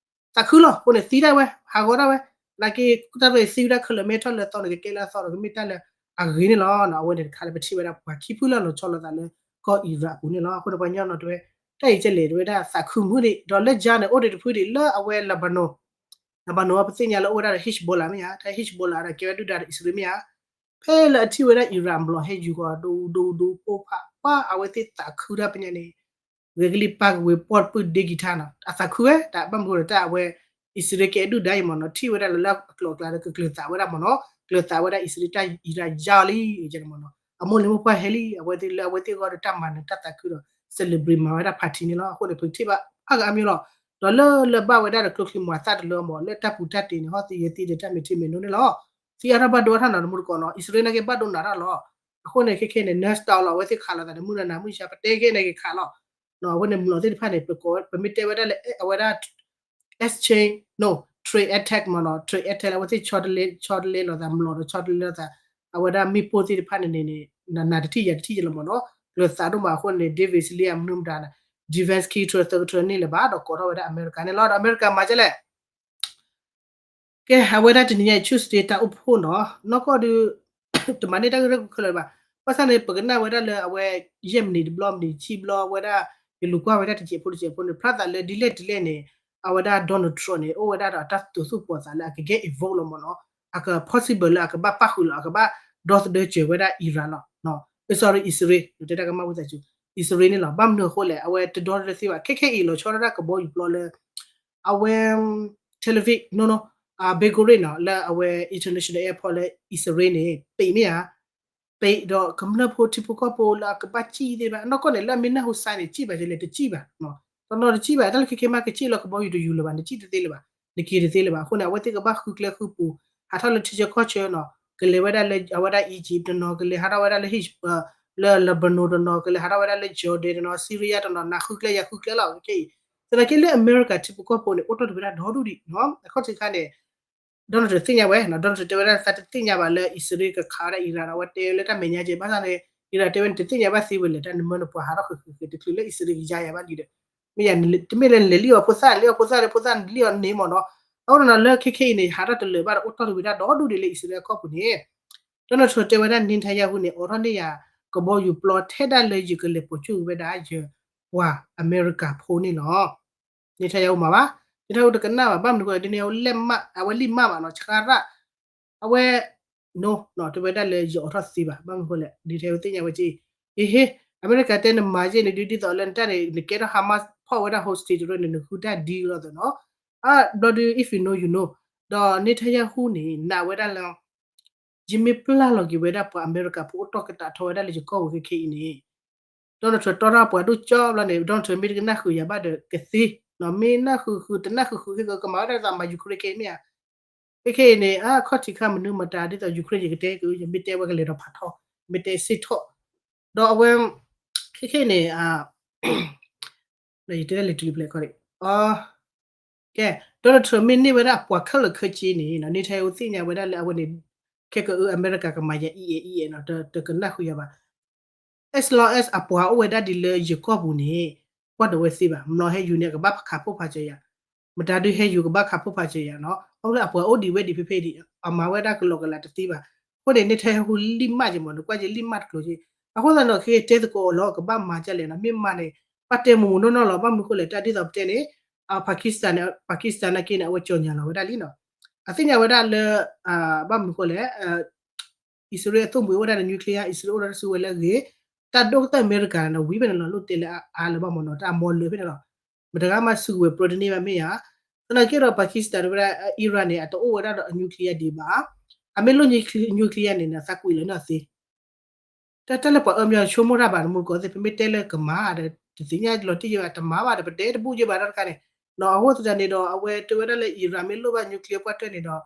သးခုလီၤ. အဃိန့ၣ် သံဒၣ်ဝဲ ဟးဂီၤဒၣ်ဝဲ နာ်က့ တၢ်ရၢသံဝဲဒၣ်ခဲလၢာ် မ့ၢ်ထီၣ်လၢအသီန့ၣ် ကကဲလၢအသီဒီး ကမ့ၢ်တၢ်လၢအဂ့ၤန့ၣ်လီၤ. အဝဲန့ၣ်တခါလၢပထံၣ်ဝဲဒၣ် ပှၤခံဖုလၢလီၤဆီလိာ်သးလၢကီၢ် Iran အပူၤန့ၣ်လီၤ. အဃိန့ၣ် ပှၤကညီနီၤတဲဝဲ တၢ်အံၤကဲလဲၣ် တဲဝဲဒၣ်သးခုမုၢ်န့ၣ် ဒီးလၢ Gaza န့ၣ် အိၣ်ဒံးတဖုဒံးလၢအဝဲ Lebanon Lebanon ပသ့ၣ်ညါလၢအိၣ်ဝဲဒၣ်ဒီး Hezbollah မ့ၢ်ဧါ တၢ် Hezbollah ဒီးကဲဝဲဒုၣ်ဒါဒီးအံၣ်စရ့လးမ့ၢ်ဧါ ဖဲလၢအထံၣ်ဝဲဒၣ် Iran အဘျီဟဲယူၤဃီၤ ဒိဒိဒိဖိဖး ပှၤအဝဲသ့ၣ်သးခုတၢ်ပညါန့ၣ် ဂဲၤကလံၣ်ပၢ်ကဝ့ၤပီၢ်တပုၢ်ဒ့ကံၤထါနီၤ အသးခုဝဲ တၢ်ဘၣ်မနုၤဃိဒီးတၢ်အဝဲ အံၣ်စရ့လးကဲဒုၣ်ဒါအံၤမ့ၢ်နီၤ ထံၣ်ဝဲဒၣ်လၢအကျိၤအကျဲဒီးကကျၢၤသးဝဲဒၣ်မ့ၢ်နီၤ ကျၢၤသးဝဲဒၣ်အံၣ်စရ့လးတၢ် Iran ယါလံ မ့ၢ်နီၤ အမိၢ်လံၤမိၢ်ပှၢ်ဟဲလံ အဝဲသ့ၣ်လၢအဝဲသ့ၣ်အဂီၢ်ဒီးတၢ်မၤနၢၤတၢ်သးခုဒီး celebrate မၤဝဲဒၣ် party န့ၣ်လီၤ. အဃိန့ၣ် ပကထံၣ်ဘၣ်အါဂၤအါမံၤလီၤ. ဒီးလၢလၢဘၣ်ဝဲဒၣ်ဒီးကျိချံမျိာ်သၣ်တလၢအမ့ၢ် လၢတၢ်ပူၤတၢ်တ့ၤန့ၣ် ဟီၣ်သယၢၢ်သံဒီးတၢ်မ့ၢ်ထံမ့ၢ်နိန့ၣ်လီၤ. သံအါထီၣ်ဘၣ်ဒိအါထီၣ်နီၤ တမူတကိးနီၤ အံၣ်စရ့လးနာ်က့ဘၣ်ဒိနးထီၣ်လီၤ. အဃိန့ၣ် ခဲခဲန့ၣ် နၢ်စတၢၣ်လီၤ အဝဲသ့ၣ်ခးလိာ်သးန့ၣ် မုၢ်နၤနၤမုၢ်ဆါ ပတဲခဲနာ်က့ခးလီၤ. အဝဲန့ၣ် မျိာ်သ့ၣ်တဖၣ်န့ၣ် ပကိး ပမ့ၢ်တဲဝဲဒၣ်လၢ အဝဲဒၣ် exchange no trade attack မ့ၢ်နီၤ, trade attack လၢအဝဲသ့ၣ်ဆီတလဲ ဆီတလဲလိာ်သး မျိာ်ဒီးဆီတလဲလိာ်သး အဝဲဒၣ်မ့ၣ်ပိၢ်သ့ၣ်တဖၣ်န့ၣ်န့ၣ်န့ၣ် နၤတထံၣ်ယၤတထံၣ်ယလီၤမ့ၢ်နီၤ, ကျၢၤသးဒိၣ်မးအဃိန့ၣ် David လံအမနုၤမတၤန့ၣ် Zelenskyy ထၢသၢကထၢန့ၢ်လၢၤဘၣ် ဒီးကိးထီၣ်ဝဲဒၣ်အမဲရကၤန့ၣ်လီၤ. ဒီးအမဲရကၤမၤဒ်လဲၣ် ကဲ အဝဲဒၣ်တနံၤညါအံၤ Tuesday တၢ်အိၣ်ဖှိၣ်နီၤ, နီၢ်ကီၢ်ဒုး တမၤန့ၢ်တၢ်ဂ့ၢ်တၢ်ကျိၤခဲလၢာ်ဘၣ်. ဘၣ်ဆၣ်န့ၣ် ပကနၣ်ဝဲဒၣ်လၢအဝဲ ယဲၢ်မံးနံးတဘျီ မံးနံးတဆံဘျီ အဝဲဒၣ် ယလူၤကွၢ်ဝဲဒၣ်တစဲးဖိတစဲးဖိန့ၣ် ဖျါသးလၢဒ်လဲၣ်ဒ်လဲၣ်န့ၣ် အဝဲဒၣ် Donald Trump န့ၣ် အိၣ်ဝဲဒၣ်ဒီးတၢ်တိာ်သူၣ်ပီၢ်သးလၢအက get involved လီၤမ့ၢ်နီၤ, အက possible လၢအကဘၣ်ပၣ်ဃုာ်လီၤ အကဘၣ်ဒီသဒၢစၢၤဝဲဒၣ် Iran လီၤ. အ sorry အံၣ်စရ့လး တဲတၢ်ကမၣ်ဝံသးစူၤ အံၣ်စရ့လးန့ၣ်လီၤ. ဘၣ်မနုၤအဃိလဲၣ် အဝဲတဒီသဒၢသ့ဘၣ် ခဲခဲအံၤလီၤဆီဒၣ်တၢ်ကဘီယူၤပျီလၢ အဝဲ Tel Aviv နီၤနီၤ Be Gurion နီၤ လၢအဝဲ international airport လၢအံၣ်စရ့လးန့ၣ် ပံးမ့ၢ်ဧါ, ပံးဒီးကမျၢၢ်ဖိထံဖိကီၢ်ဖိလၢအကဘၣ်စံၣ်သ့ၣ်တဖၣ် အနီၢ်ကီၢ်န့ၣ် လၢအမ့ၢ်နၢ်ဟူ sign န့ၣ် စံၣ်ဘၣ်ကလဲၣ် တစံၣ်ဘၣ်, တနီၤတစံၣ်ဘၣ် တၢ်လၢခဲခဲမး ကစံၣ်လီၤကဘီယူၤတယူၤလၢၤဘၣ် နစံၣ်တသ့လၢၤဘၣ် နက့ၤတသ့လၢၤဘၣ်. အဃိန့ၣ် အဝဲသ့ၣ်ကဘၣ်ဃုကျဲဃုပူၤ ဟးထီၣ်လၢထံဆၢကီၢ်ဆၢနီၤ ကလဲၤဝဲဒၣ်လၢအဝဲဒၣ် Egypt တနီၤ ကလဲၤဟးထီၣ်ဝဲဒၣ်လၢ လၢ Lebanon တနီၤ ကလဲၤဟးထီၣ်ဝဲဒၣ်လၢ Jordan တနီၤ Syria တနီၤ နဃုကျဲယဃုကျဲလီၤ ခဲခဲအံၤ သနာ်က့လၢအမဲရကၤထံဖိကီၢ်ဖိန့ၣ် အိၣ်တ့ၢ်တဝဲဒၣ်ဒီဒူၣ်ဒံးနီၤ. အခီၣ်ထံးခါန့ၣ် Donald Trump သ့ၣ်ညါဝဲနီၤ Donald Trump တဲဝဲဒၣ် သးတသ့ၣ်ညါဘၣ်လၢအံၣ်စရ့လးကခးဝဲဒၣ် Iran အဝဲတဲလၢတၢ်မဲာ်ညါကဲ ဘၣ်ဆၣ်န့ၣ် Iran တဲဝဲ နတသ့ၣ်ညါဘၣ်သ့ဝဲလဲၣ် တၢ်နမၢနပှၤဟးထီၣ်ဃုာ်ဃုာ်ဃုာ် တချုးလၢအံၣ်စရ့လးကယါယၤဘၣ်လံဒီး မ့ၢ်ယၤ တမ့ၢ်လၢနလဲၤလံၣ်အီၤဖိသၣ် လံၣ်အီၤဖိသၣ်ဒီးဖိသၣ်လံၣ်အီၤန့ၣ်မ့ၢ်နီၤ. အဃိန့ၣ်နီၤ လၢခဲခဲအံၤန့ၣ် ဟးထီၣ်တလၢာ်ဘၣ်ဒီး အိၣ်တ့ၢ်တဝဲဒၣ်ဒီဒူၣ်ဒံးလၢအံၣ်စရ့လးကီၢ်ပူၤန့ၣ် Donald Trump တဲဝဲဒၣ် Netanyahu န့ၣ် အိးထီၣ်န့ၢ်ယၤ ကဘီယူၤပျီထဲဒၣ်လၢယကလဲၤပိာ်ကၠိဝဲဒၣ်ယပှၤအမဲရကၤဖိန့ၣ်လီၤ. Netanyahu မၤဘၣ် Netanyahu တကနၣ်ဘၣ် ဘၣ်မနုၤအဃိလဲၣ် Netanyahu လဲၢ်မး အဝဲလံၣ်မးဘၣ်နီၤ ဆှါရၣ် အဝဲ no နီၤ တဲဝဲဒၣ်လၢယအိးထီၣ်သ့ဘၣ် ဘၣ်မနုၤအဃိလဲၣ် Netanyahu သ့ၣ်ညါဝဲက့ ဟ့ဟ့ အမဲရကၤတဲနမၤယဲၢ်န့ၣ် ဒ်သိးလၢနတၢ်န့ၣ် နကဲထီၣ် Hamas ဖီၣ်ဝဲဒၣ် hostage တရၢန့ၣ် နဃုတၢ်ဒ်သိးနီၤ. အဘျီဒုး if you know you know ဒီး Netanyahu န့ၣ် နာ်ဝဲဒၣ်လၢ ယမ့ၢ်ပျၢ်လီၤက့ၤဝဲဒၣ်ပှၤအမဲရကၤဖိအိၣ်တ့ၢ်ကတးထီဝဲဒၣ်လၢယကီၢ်ပူၤခဲခဲအံၤန့ၣ် Donald Trump တီထီၣ်ပှၤဒိၣ်ကၠီဘျီန့ၣ် Donald Trump မ့ၢ်တကနၣ်ဃုာ်ယၤဘၣ်ဒီးကသ့ မ့ၢ်နၢ်ဃုာ်ဃုာ်တနၢ်ဃုာ်ဃုာ်ခဲကမၤဝဲဒၣ်သးမၤ Ukraine ခဲအံၤမ့ၢ်ဧါ. ခဲခဲအံၤန့ၣ် အခီၣ်ထံးခါမနုၤမတၤဒ်သိး Ukraine ယကတဲက့ၤ ယမ့ၢ်တဲဝဲကလဲၤဒီးဖးထီၣ် မ့ၢ်တဲစ့ၢ်ထီၣ် ဒီးအဝဲ ခဲခဲအံၤန့ၣ် ယတဲလဲၤတုၤလံဖျဲၣ်ခီၣ်န့ၣ် ကဲ Donald Trump မ့ၢ်န့ၢ်ဝဲဒၣ်အပှၤခဲလၢာ်ခဲဆ့န့ၣ် Netanyahu သ့ၣ်ညါဝဲဒၣ်လၢအဝဲန့ၣ် ခဲကအၢ အမဲရကၤကမၤယၤအံၤအဲၣ်အံၤအဲၣ်နီၤ တကနၣ်ဃုာ်ယၤဘၣ် as long as အပှၤအိၣ်ဝဲဒၣ်ဒ်လၢယကီၢ်ပူၤန့ၣ် ကွၢ်ဒိးဝဲသ့ဘၣ် မ့ၢ်ဟဲယူၤန့ၣ် အကဘၣ်ခးဖှိၣ်ဖးစၢၤယၤ မတၤဒုးဟဲယူၤကဘၣ်ခးဖှိၣ်ဖးစၢၤယၤနီၤ အဝဲအပှၤအိၣ်ဒံးဝဲဒံးဖဲဖဲဒံး အမၤဝဲဒၣ်ကလီကလးတသ့ဘၣ် အဃိန့ၣ် Netanyahu လံၣ်မးက့မ့ၢ် နကွၢ်က့လံၣ်မးတကျိၤက့ အဃိသတးန့ၣ် ခဲကတဲသကိးအီၤလီၤ ကဘၣ်မၤဒ်လဲၣ်နီၤ မ့ၢ်မၤန့ၣ် ဘၣ်တဲမူးမူးနီၢ်နီၢ်လီၤ ဘၣ်မနုၤဃိလဲၣ် တၢ်ဒ်သိးပတဲန့ၣ် Pakistan န့ၣ် Pakistan နာ်က့န့ၣ် အဝဲကၠီၣ်ညါလီၤဝဲဒၣ်လံနီၤ အသ့ၣ်ညါဝဲဒၣ်လၢ ဘၣ်မနုၤဃိလဲၣ် အံၣ်စရ့လးအသိၣ်မှံၤအိၣ်ဝဲဒၣ်ဒီး nuclear အံၣ်စရ့လးအိၣ်ဒီးတၢ်စုကဝဲၤလၢအဂ့ၤ တၢ်ဒိၣ်ကတၢၢ်အမဲရကၤန့ၣ် ဝံၤဖဲန့ၣ်လီၤ လိၣ်တဲလၢအါလၢၤဘၣ်မ့ၢ်နီၤ တၢ်အမီၤလၢာ်ဖဲန့ၣ်လီၤ မတဂၤမးစုကဝဲၤပြၢတန့ၢ်ဘၣ်မ့ၢ်ဧါ သနာ်က့ဒီး Pakistan တဲဝဲဒၣ် Iran န့ၣ် အတအိၣ်ဝဲဒၣ်ဒီးအ nuclear ဒံးဘၣ် အမ့ၢ်လိၣ် nuclear န့ၣ် သးကွံာ်လၢာ်န့ၣ်သ့ တၢ်တၢ်လၢပှၤအၢမ့ၢ်ဆိကမိၣ်တၢ်ဘၣ် နမူတကိးသ့ၣ် ပမ့ၢ်တဲလၢကမၤဒီး တသ့ၣ်ညါလီၤတံၢ်ယဲဘၣ် တမၤဘၣ်ဒီး ပတဲတဘူၣ်ယဲဘၣ်ဒီးတခါန့ၣ် အဃိသတးန့ၣ်ဒီး အဝဲတဲဝဲဒၣ်လၢ Iran မ့ၢ်လိၣ်ဘၣ် nuclear ပှၢ်တၢၢ်န့ၣ်ဒီး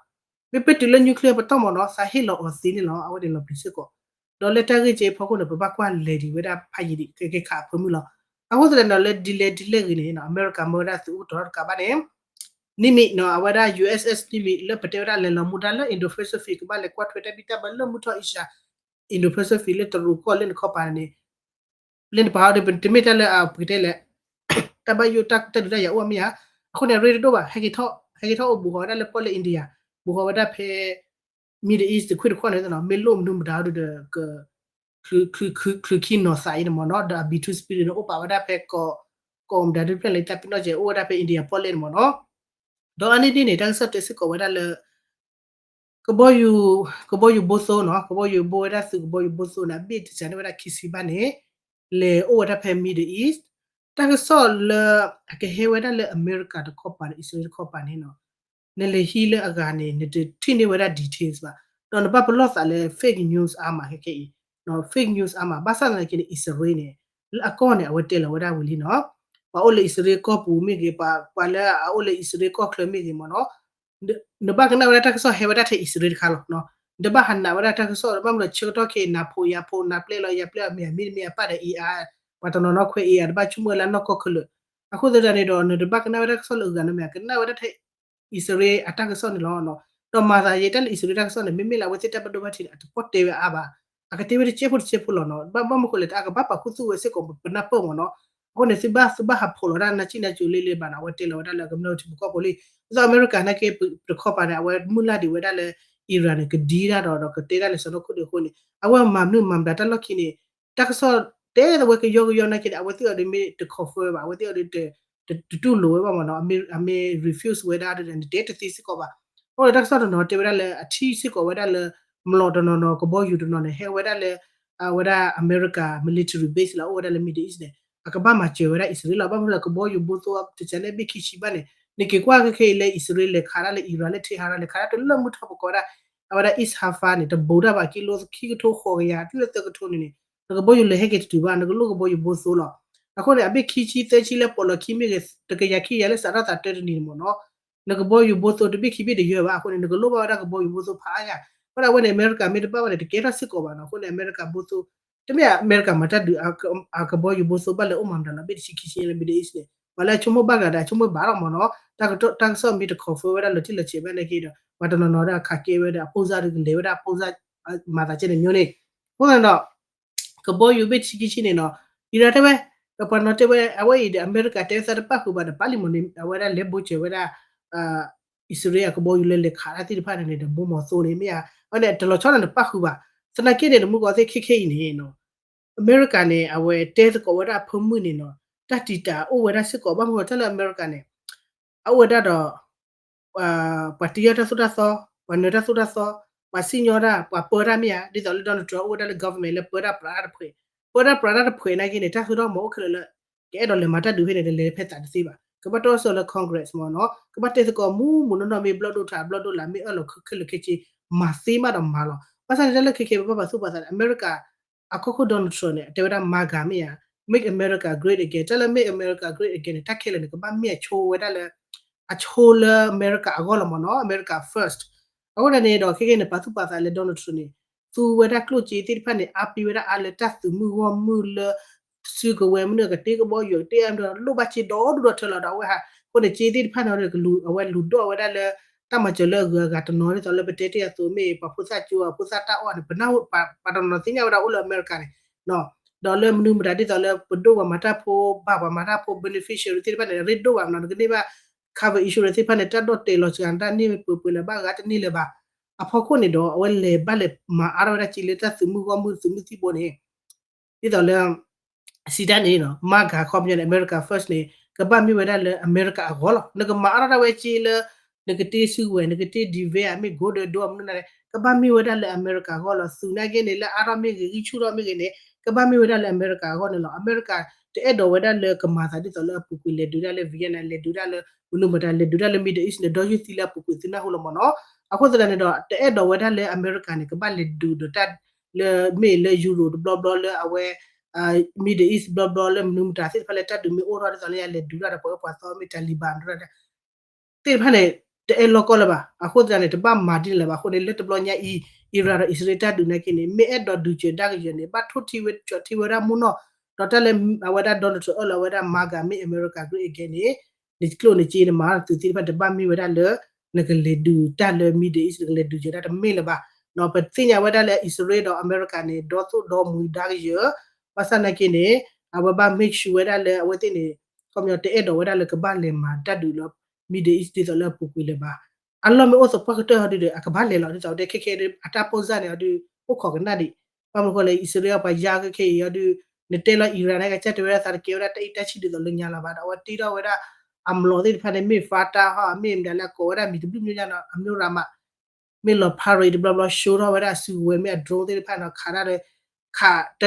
မ့ၢ်ပတုၤလၢ nuclear ပတီၢ်မ့ၢ်နီၤ သးဟ့ၣ်လီၤအီၤသ့န့ၣ်လီၤ အဝဲန့ၣ်လီၤပျံၤစ့ၢ်ကီး ဒီးလၢတၢ်ဂ့ၢ်ကဲအဖီခိၣ်န့ၣ် ပဘၣ်ကွၢ်လဲၤဒံးဝဲဒၣ်ဖးယံာ်ဒံး ကဲကဲခးအဖၢမုၢ်လီၤ အဃိသတးန့ၣ်ဒီး လၢဒ်လဲၣ်ဒ်လဲၣ်ဂ့ၤန့ၣ် အမဲရကၤမၢဝဲဒၣ်သုးအိၣ်ကတီၤတကးဘၣ်န့ၣ် နံၣ်မံးနီၤ အဝဲဒၣ် ယူၣ်အ့ၣ်အ့ၣ် နံၣ်မံး လၢပတဲဝဲဒၣ်လဲၤလီၤမူဒါလၢ Indo-Pacific ကဘၣ်လဲၤကွၢ်ထွဲတၢ်ဘံၣ်တၢ်ဘၢလၢမုၢ်ထီၣ်အ့ရှါ Indo-Pacific လၢတရူးကီၢ်လၢနခီပၤန့ၣ် လၢနပာ်အီၤဒီး ပတမ့ၢ်တၢ်လၢအပကတဲလဲၣ် တၢ်ဘၣ်ယိၣ်တၢ်ဒုးတၢ်ယၤအိၣ်မ့ၢ်ဧါ အဃိန့ၣ်ရ့တဒိၣ်ဘၣ် ဟဲက့ၤထီၣ် ဟဲက့ၤထီၣ်အိၣ်ဘူးဃီၤဝဲဒၣ်လၢပီၣ်လဲၣ် India ဘူးဃီၤဝဲဒၣ်ဖဲ Middle East တခွံၣ်တခီၣ်န့ၣ်နီၤ မ့ၢ်လိၣ်မနုၤမတၤဒီး က ချုးချုးချုးချုးခံနီၤသးအံၤန့ၣ်မ့ၢ်နီၤ ဒီး အ B two Spirit န့ၣ် အိၣ်ပာ်ဝဲဒၣ်ဖဲကီၢ် ကီၢ်မတၤဒုးဖျဲၣ်လၢတၢ်ပ့ၤနီၣ်ကဲ အိၣ်ဝဲဒၣ်ဖဲ India ပီၣ်လဲၣ်န့ၣ်မ့ၢ်နီၤ ဒီးအါန့ၢ်ဒ်န့ၣ် တၢ်ကစီၣ်တဲစ့ၢ်ကီးဝဲဒၣ်လၢ ကဘီယူၤ ကဘီယူၤဘိသိနီၤ ကဘီယူၤဘိဝဲဒၣ်သုးကဘီယူၤဘိသိန့ၣ် အဘ့ၣ်တစၢ်န့ၢ်ဝဲဒၣ်ခံဆံဘၣ်န့ၣ် လဲၤအိၣ်ဝဲဒၣ်ဖဲ Middle East တၢ်ကစီၣ်လၢ အကဟဲဝဲဒၣ်လၢအမဲရကၤတခီပၤဒီး အံၣ်စရ့လးတခီပၤန့ၣ်နီၤ နလဲၤဟံးလၢအဂၤန့ၣ် နတထံၣ်န့ၢ်ဝဲဒၣ် details ဘၣ် ဒီးနဘၣ်ပလီၢ်သးလၢ fake news အါမးခဲခဲအံၤ fake news အါမး ဘၣ်ဆၣ်သနာ်က့န့ၣ် အံၣ်စရ့လးန့ၣ် လၢအကီၢ်န့ၣ် အဝဲတဲလီၤဝဲဒၣ်ဝံၤလံနီၤ ပှၤအိၣ်လၢအံၣ်စရ့လးကီၢ်ပူၤမ့ၢ်ဂ့ၤ ပှၤလၢအအိၣ်လၢအံၣ်စရ့လးကီၢ်ချၢမ့ၢ်ဂ့ၤမ့ၢ်နီၤ နဘၣ်ကနၣ်ဝဲဒၣ်တၢ်ကစီၣ်ဟဲဝဲဒၣ်ထဲအံၣ်စရ့လးတခါလီၤ နတဘၣ်ဟးနာ်ဝဲဒၣ်တၢ်ကစီၣ် ဘၣ်မနုၤဆၢကတီၢ်ခဲအံၤ နၤဖိးယၤဖိး နၤပျဲလီၤယၤပျဲလီၤ မ့ၢ်မ့ၢ်မ့ၢ်အပၣ်ဒီး AI ပှၤတနီၤနီၤခွဲး AI တဘၣ်ဆိကမိၣ်ဝဲလၢနီၢ်ကီၢ်ခဲလၢာ် အဃိသတးန့ၣ်ဒီး နတဘၣ်ကနၣ်ဝဲဒၣ်တၢ်ကစီၣ်လၢအဂၤနီတမံၤ ကနၣ်ဝဲဒၣ်ထဲ အံၣ်စရ့လးအတၢ်ကစီၣ်န့ၣ်လီၤ. ဒီးမၤသးယဲတၢ်လၢအံၣ်စရ့လးတၢ်ကစီၣ်န့ၣ် မ့မ့ၢ်လၢအဝဲသ့ၣ်တၢ်ဘၣ်ဒိဘၣ်ထံးန့ၣ် အတပီၢ်တဲဝဲအါဘၣ်, အကတဲဝဲတစဲးဖိတစဲးဖိလီၤနီၤ. ဘၣ်မနုၤဃိလဲၣ် အကဘၣ်ပာ်ခူသူၣ်ဝဲစ့ၢ်ကီး ပနၢ်ပၢၢ်မ့ၢ်နီၤ. အဃိန့ၣ် သုဘၣ်သုဘၣ်ဟးဖီၣ်လီၤတၢ်နၢ်စံၣ်နၢ်စိၤလ့လ့ဘၣ်နီၤ အဝဲတဲလီၤဝဲဒၣ်လၢအကမျၢၢ်ထံဖိကီၢ်ဖိလံ. ဒ်သိးအမဲရကၤနာ်က့ တခီပၤန့ၣ် အဝဲမုၢ်လၢ်ဒံးဝဲဒၣ်လၢ Iran န့ၣ် ကဒံတၢ်ဒီး ဒီးကတဲတၢ်လၢစီၤနီၢ်ခိၣ်ဒံးအဃိန့ၣ် အဝဲမၤမနုၤမၤမတၤတၢ်လီၢ်ခံန့ၣ် တၢ်ကစီၣ်တဲသဝဲကယီကယီနာ်က့န့ၣ် အဝဲသ့ၣ်အီၤဒ်မ့ၢ်တ confirm ဘၣ်, အဝဲသ့ၣ်အီၤဒ် တတူၢ်လိာ်ဝဲဘၣ်မ့ၢ်နီၤ, အမ့ၢ် refuse ဝဲဒၣ်ဒီး နတဲတသ့စ့ၢ်ကီးဘၣ်. အဃိန့ၣ် တၢ်ကစီၣ်တနီၤတဲဝဲဒၣ်လၢ အထံၣ်စ့ၢ်ကီးဝဲဒၣ်လၢ မျိာ်တနီၤနီၤ ကဘီယူၤတနီၤန့ၣ် ဟဲဝဲဒၣ်လၢ အဝဲဒၣ်အမဲရကၤ military base လၢအအိၣ်ဝဲဒၣ်လၢ Middle East န့ၣ် အကဘၣ်မၤစၢၤဝဲဒၣ်အံၣ်စရ့လးလီၤ. ဘၣ်မနုၤလဲၣ် ကဘီယူၤဘိသိတစဲးန့ၣ် ဘ့ၣ်ခံဆံဘၣ်န့ၣ် နက့ၤကွၢ်ခဲခဲအံၤလၢအံၣ်စရ့လးလဲၤခးတၢ်လၢ Iran လၢ Tehran လဲၤခးတၢ်တလၢမုၢ်ထီၣ်ပကိးဒၣ် အဝဲဒၣ် Isfahan န့ၣ် တဘူးတၢ်ဘၣ် ကံလိခံကထိဃိးကယၤ တုၤလၢသၢကထိန့ၣ်န့ၣ် နကဘီယူၤလဲၤဟဲက့ၤတတုၤဘၣ် နကလိၣ်ကဘီယူၤဘိသိလီၤ. အဃိန့ၣ် အဘ့ၣ်ခံဆံသၢဆံလၢပိာ်လီၤခံမ့ၢ်ဂ့ၤ တကယၤခံကယၤလၢစးထီၣ်သးတၢတနံၤန့ၣ်မ့ၢ်နီၤ နကဘီယူၤဘိသိတဘ့ၣ်ခံဘ့ၣ်တယၢဘၣ်. အဃိန့ၣ် နကလိၣ်ဘၣ်ဝဲဒၣ်ကဘီယူၤဘိသိဖးအါယၤ အဃိန့ၣ် အဝဲန့ၣ် အမဲရကၤမ့ၢ်တဘၣ်ဝဲန့ၣ် တကဲထီၣ်စ့ၢ်ကီးဘၣ်နီၤ. အဃိန့ၣ် အမဲရကၤဘိသိ တမ့ၢ်အမဲရကၤမၤတၢ်ဒုး အကဘီယူၤဘိသိဘၣ်လဲၤအိၣ်မၤမတၤလီၤ ဘ့ၣ်တဆံခံဆံလၢ Middle East န့ၣ် ပှၤလၢအဆိကမိၣ်ဘၣ်ဂၤဒီး အဆိကမိၣ်ဘၣ်လီၤမ့ၢ်နီၤ. တၢ်ကစီၣ်မ့ၢ်တ confirm ဝဲဒၣ်လၢထံၣ်လီၤဆဲးဘၣ်နာ်က့ဒီး ပှၤတနီၤနီၤဒီးအခးကဲဝဲဒီး အပိၢ်စၢ်ဒီးကလဲၤဝဲဒၣ်အပိၢ်စၢ် မၤသးကဲန့ၣ်မျိုးန့ၣ် အဃိသတးဒီး ကဘီယူၤဘ့ၣ်တဆံခံဆံန့ၣ်နီၤ အံၤရၣ်တဲဝဲ ပှၤနီၤတဲဝဲ အဝဲအံၤဒီး အမဲရကၤတဲဝဲသးတပၣ်ဃုာ်ဘၣ်ဒီး ပာ်လံမ့ၢ်န့ၣ် အဝဲဒၣ်လဲၤဘိစၢၤဝဲဒၣ် အံၣ်စရ့လးအကဘီယူၤလၢလဲၤခးတၢ်သ့ၣ်တဖၣ်န့ၣ်န့ၣ်ဒီး ဘိမီၤသိန့ၣ် မ့ၢ်ဧါ အဝဲန့ၣ် တလီၤဆီန့ၣ်တပၣ်ဃုာ်ဘၣ်. သနာ်က့န့ၣ် တမူကီၢ်သ့ၣ်ခဲခဲအံၤန့ၣ်နီၤ အမဲရကၤန့ၣ် အဝဲတဲသကိးဝဲဒၣ်အဖၢမုၢ်န့ၣ်နီၤ တၢ်တံာ်တာ်အိၣ်ဝဲဒၣ်စ့ၢ်ကီး ဘၣ်မနုၤတၢ်လၢအမဲရကၤန့ၣ် အအိၣ်ဝဲဒၣ်ဒီး ပှၤတ့အီၣ်တၢ်သိၣ်တၢ်သီ, ပှၤနၢၤတၢ်သိၣ်တၢ်သီ, ပှၤစံၣ်ညီၣ်တၢ်, ပှၤပၢတၢ်မ့ၢ်ဧါ, ဒ်သိးလၢ Donald Trump အိၣ်ဝဲဒၣ်လၢ government လၢပၢတၢ်ပြးတၢ်တဖှဲး, ပၢတၢ်ပြးတၢ်တဖှဲးနာ်က့န့ၣ် တၢ်စိတၢ်ကမီၤအိၣ်ခဲလၢာ်လၢ ကအဲၣ်ဒိးလဲၤမၤတၢ်ဒုးဖဲန့ၣ် တလဲၤဖဲသးတသ့ဘၣ်. ကဘၣ်တီၢ်စၢၤလၢ Congress မ့ၢ်နီၤ, ကဘၣ်တဲသကိးမူးမူးနီၢ်နီၢ် မ့ၢ်ဘျီၣ်ဒိၣ်ထး ဘျီၣ်ဒိၣ်လၢ မ့ၢ်အၢၣ်လီၤခဲလၢာ်ခဲဆ့ မၤသ့မးဒီးမၤလီၤ. ဘၣ်ဆၣ်န့ၣ် တၢ်လၢခဲခဲပဘၣ်ပာ်သူၣ်ပာ်သးန့ၣ် အမဲရကၤ အကီၢ်ခိၣ် Donald Trump န့ၣ် အတဲဝဲဒၣ် MAGA မ့ၢ်ဧါ, Make America Great Again. တၢ်လၢ Make America Great Again န့ၣ် တၢ်ခဲလၢာ်န့ၣ် ကဘၣ်မ့ၢ်အဆိဝဲဒၣ်လၢ အဆိလၢအမဲရကၤအဂီၢ်လီၤမ့ၢ်နီၤ, America first. အဃိသတးန့ၣ်ဒီး ခဲကဲန့ၣ် ပာ်သူၣ်ပာ်သးလၢ Donald Trump န့ၣ် သူဝဲဒၣ်ကျိၣ်စ့သ့ၣ်တဖၣ်န့ၣ် အါပ့ၤဝဲဒၣ်အါလၢတၢ်သုးမုၢ်ဂီၢ်မုၢ်လၢ စုကဝဲၤမနုၤ ကတ့ကဘီယူၤ ကတ့အါမနုၤ လိၣ်ဘၣ်စ့ဒီဒူၣ်ဒီထၢလီၤဒီးအဝဲဟး, အဃိန့ၣ် စ့သ့ၣ်တဖၣ်န့ၣ် အဝဲလူၤဒိၣ်ဝဲဒၣ်လၢ တၢ်မၤစၢၤလၢအဂုၤအဂၤတနီၤ ဒ်သိးလၢပတဲတ့ၢ်အသိး မ့ၢ်ပှၤဖိသၣ်ကၠိ အဖိသၣ်တၢ်အီၣ်န့ၣ် ပနၢ်ဟူ ပှၤတနီၤနီၤသ့ၣ်ညါဝဲဒၣ်အိၣ်လၢအမဲရကၤန့ၣ် ဒီးလၢမနုၤမတၤဒ်သိးလၢပဒိၣ်ပှၤမၤတၢ်ဖိ ဘၣ်ပှၤမၤတၢ်ဖိ beneficiary သ့ၣ်တဖၣ်န့ၣ် ရ့ဒိၣ်ဘၣ်မနီၤ နကန့ၢ်ဘၣ် cover insurance သ့ၣ်တဖၣ်န့ၣ် တၢ်ဒိၣ်တဲာ်လီၤစှၤတၢ်န့ၢ်ပှဲၤပှဲၤလၢၤဘၣ်ဂၤတန့ၢ်လၢၤဘၣ်. အဖီခိၣ်န့ၣ်ဒီး အဝဲလဲၤဘၣ်လဲၤမၤအါထီၣ်ဝဲဒၣ်စ့လၢတၢ်သုးမုၢ်ဂီၢ်မုၢ်သုးမုၢ်သံၣ်ဘိန့ၣ် ဒ်သိးလၢ စံးတၢ်န့ၣ် MAGA ခီပညီန့ၣ် America First န့ၣ် ကဘၣ်မ့ၢ်ဝဲဒၣ်လၢအမဲရကၤအဂီၢ်လီၤ. နကမၤအါထီၣ်ဒၣ်ဝဲစ့လၢ နကတ့စုကဝဲၤ နကတ့ defense မ့ၢ် golden dome မနုၤန့ၣ် ကဘၣ်မ့ၢ်ဝဲဒၣ်လၢအမဲရကၤအဂီၢ်လီၤ. သုးနာ်က့န့ၣ် လၢအါထီၣ်မ့ၢ်ဂ့ၤ ဂံၢ်ဆူၣ်ထီၣ်မ့ၢ်ဂ့ၤ ဂံၢ်ဆူၣ်ထီၣ်မ့ၢ်ဂ့ၤန့ၣ် ကဘၣ်မ့ၢ်ဝဲဒၣ်လၢအမဲရကၤအဂီၢ်န့ၣ်လီၤ. အမဲရကၤတအဲၣ်ဒိးဝဲဒၣ်လၢကမၤသးဒ်သိးလၢအပူၤကွံာ်လဲၤဒုးဒၣ်လၢ Vietnam လဲၤဒုးဒၣ်လၢ မနုၤမတၤလဲၤဒုးဒၣ်လၢ Middle East န့ၣ် ဒီးယုၢ်သံလၢအပူၤကွံာ်သုနၢ်ဟူလီၤမ့ၢ်နီၤ. အဃိသတးန့ၣ်ဒီး တအဲၣ်ဒိးဝဲဒၣ်လၢအမဲရကၤန့ၣ် ကဘၣ်လဲၤဒုးဒီးတၢ်လၢမ့ၢ်လၢ Europe တဘျီဘျီလၢအဝဲ Middle East တဘျီဘျီလၢမနုၤမတၤသ့ၣ်တဖၣ်လၢတၢ်ဒုးမ့ၢ်အိၣ်ထီၣ်ဒ်သိးလၢ ယလဲၤဒုးဒၣ်ဒီးပှၤအၢပှၤသီမ့ၢ် Taliban သ့ၣ်တဖၣ်န့ၣ် တအဲၣ်လီၤကီၢ်လၢၤဘၣ်. အဃိသတးန့ၣ် တဘၣ်မၤဒ်န့ၣ်လၢၤဘၣ်. အဃိန့ၣ် လၢတဘျီညါအံၤ Iran ဒီးအံၣ်စရ့လးတၢ်ဒုးနာ်က့န့ၣ် မ့ၢ်အဲၣ်ဒိးဒုးစၢၤဒၣ်ကယၢၤန့ၣ် ဘၣ်ထိၣ်ထံဝဲကၠီၣ်ထံဝဲဒၣ်မူနီၢ် ဒီးတၢ်လၢအဝဲဒၣ် Donald Trump အၢၣ်လီၤဝဲဒၣ် MAGA Make America Great Again န့ၣ် နကျိၣ်နစ့နမၤသုးသ့ၣ်တဖၣ်န့ၣ် တဘၣ်မ့ၢ်ဝဲဒၣ်လၢ နကလဲၤဒုးတၢ်လၢ Middle East နကလဲၤဒုးစၢၤတၢ်တမ့ၢ်လၢၤဘၣ်. ပသ့ၣ်ညါဝဲဒၣ်လၢအံၣ်စရ့လးဒီးအမဲရကၤန့ၣ် ဒီသိၣ်ဒီမှံၤဒၣ်ကယၢၤ ဘၣ်ဆၣ်နာ်က့န့ၣ် အဝဲဘၣ် make sure ဝဲဒၣ်လၢအဝဲသ့ၣ်န့ၣ် ခီပညီတအဲၣ်ဒိးဝဲဒၣ်လၢကဘၣ်လဲၤမၤတၢ်ဒုးလၢ Middle East ဒ်သိးလၢအပူၤကွံာ်လၢၤဘၣ်. အလီၢ်မ့ၢ်အိၣ်သပှၢ်ကတၢၢ်ဟီဒုဒီး အကဘၣ်လဲၤလီၤ ဒ်သိးတဲခဲခဲအံၤ အတၢ်ပိၢ်စၢ်န့ၣ်ဟီဒု အိၣ်ခိးကနၣ်ဒံး ဘၣ်မနုၤဃိလၢ အံၣ်စရ့လးပှၤယါခဲခဲအံၤဟီဒု နတဲလီၤ Iran န့ၣ် ကစၢ်တဲဝဲဒၣ်သးတကဲဝဲဒၣ်တၢ်အံၣ်တၢ်ဆံၣ်ဒ်သိးလၢညါလီၤဘၣ် ဒီးအဝဲတ့ထီၣ်ဝဲဒၣ် အမျိာ်သ့ၣ်တဖၣ်န့ၣ် မ့ၢ် Fatah ဟီ မ့ၢ်မတၤလၢအကိးဝဲဒၣ်မံၤတဘျုးမံၤညါနီၤ အမျိာ်ရၤမး မ့ၢ်လီၤ parade တဘျီဘျီ show ထီၣ်ဝဲဒၣ်အစုကဝဲၤ မ့ၢ်အ drone သ့ၣ်တဖၣ်နီၤ ခးတၢ